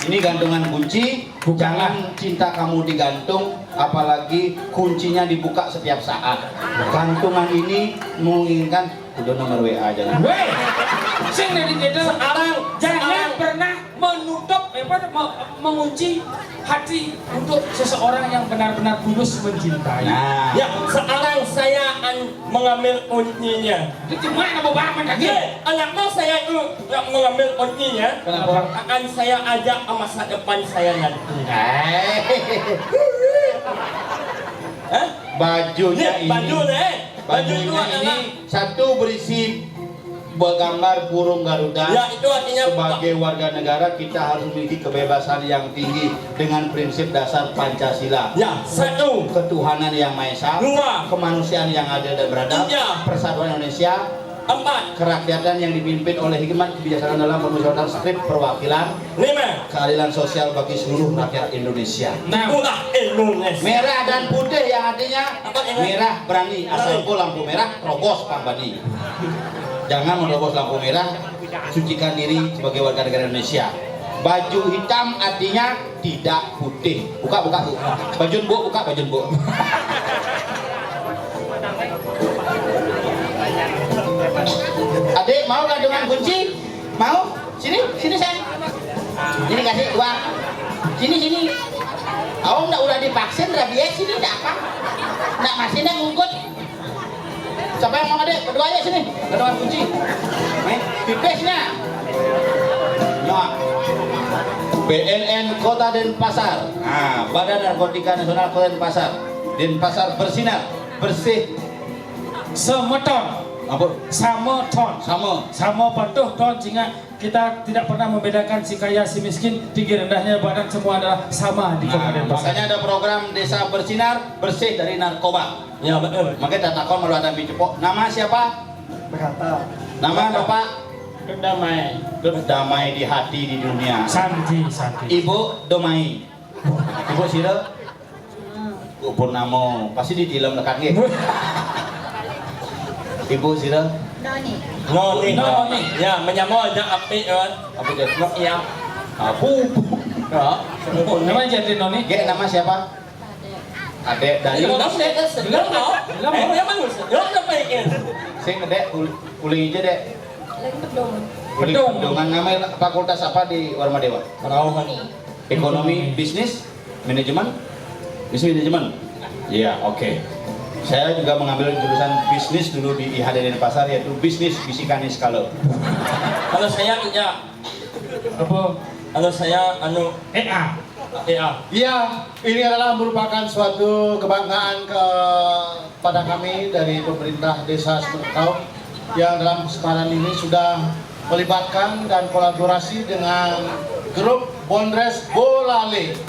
Ini gantungan kunci, jangan cinta kamu digantung, apalagi kuncinya dibuka setiap saat. Gantungan ini menginginkan udah nomor W A aja. Weh, sing dari kita sekarang jangan pernah menutup, eh, apa, me-, mengunci hati untuk seseorang yang benar-benar tulus mencintai. Nah. Ya, sekarang saya akan mengambil kuncinya. Itu cuma nama barang kaki. Ye, anaknya saya itu nggak mengambil kuncinya. Kenapa? Akan saya ajak ke masa depan saya nanti. Eh. Hah? Bajunya ini. Baju nih. Bajunya ini satu berisi bergambar burung Garuda. Ya, itu artinya sebagai warga negara kita harus memiliki kebebasan yang tinggi dengan prinsip dasar Pancasila. Ya, satu. Ketuhanan yang Maha Esa. Dua. Kemanusiaan yang adil dan beradab. Tiga. Persatuan Indonesia. Empat. Kerakyatan yang dipimpin oleh hikmat kebijaksanaan dalam permusyawaratan strip perwakilan. Lima. Keadilan sosial bagi seluruh rakyat Indonesia. Nah. Itulah Indonesia. Merah dan putih yang artinya apa ini? Merah berani, asal lampu merah, terobos pang bani. Jangan menerobos lampu merah, sucikan diri sebagai warga negara Indonesia. Baju hitam artinya tidak putih. Buka, buka, Bu. Baju Bu, buka baju Bu. Adik, mau gantungan kunci? Mau? Sini, sini, sayang. Sini, kasih uang. Sini, sini. Awang ndak udah divaksin rabies, sini ndak apa. Ndak masih ndak ngungkut. Siapa yang mau, Adik? Berdua aja sini. Gantungan kunci. Nih, pipisnya. Nah. B N N Kota Denpasar. Nah, Badan Narkotika Nasional Kota Denpasar. Denpasar bersinar, bersih. Semeton. Apa? Sama ton. Sama. Sama patuh ton, sehingga kita tidak pernah membedakan si kaya si miskin, tinggi rendahnya badan, semua adalah sama di Nah, Kabupaten Pasar. Makanya ada program Desa Bersinar, bersih dari narkoba. Ya, betul. Makanya tak takon malu ada mi cepok. Nama siapa? Berkata. Nama Bapak? Kedamai. Kedamai di hati di dunia. Santi, santi. Ibu Domai. Ibu Sira? Purnama, pasti di film dekat nggih. Ibu Sira? Noni. Noni. Noni. Ya, menyama aja api kan. Apa dia? Nok iya. Abu. Ya. Nama jadi noni? Gek, nama siapa? Adek dari Belum deh. Belum mau. Belum mau. Belum mau. Belum mau. Sing Dek, ul- uling aja, Dek. Lagi bedong. Uling Bedong. Bedongan. Nama fakultas apa di Warmadewa? Perauhan. Ekonomi, bisnis, manajemen? Bisnis manajemen? Iya, oke. Saya juga mengambil jurusan bisnis dulu di I H D Denpasar, yaitu bisnis bisikanis kalau. Kalau saya punya Apa? Kalau saya anu E A. E A. Iya, ini adalah merupakan suatu kebanggaan kepada kami dari pemerintah Desa Semeru Kaum yang dalam kesempatan ini sudah melibatkan dan kolaborasi dengan grup Bondres Bolale.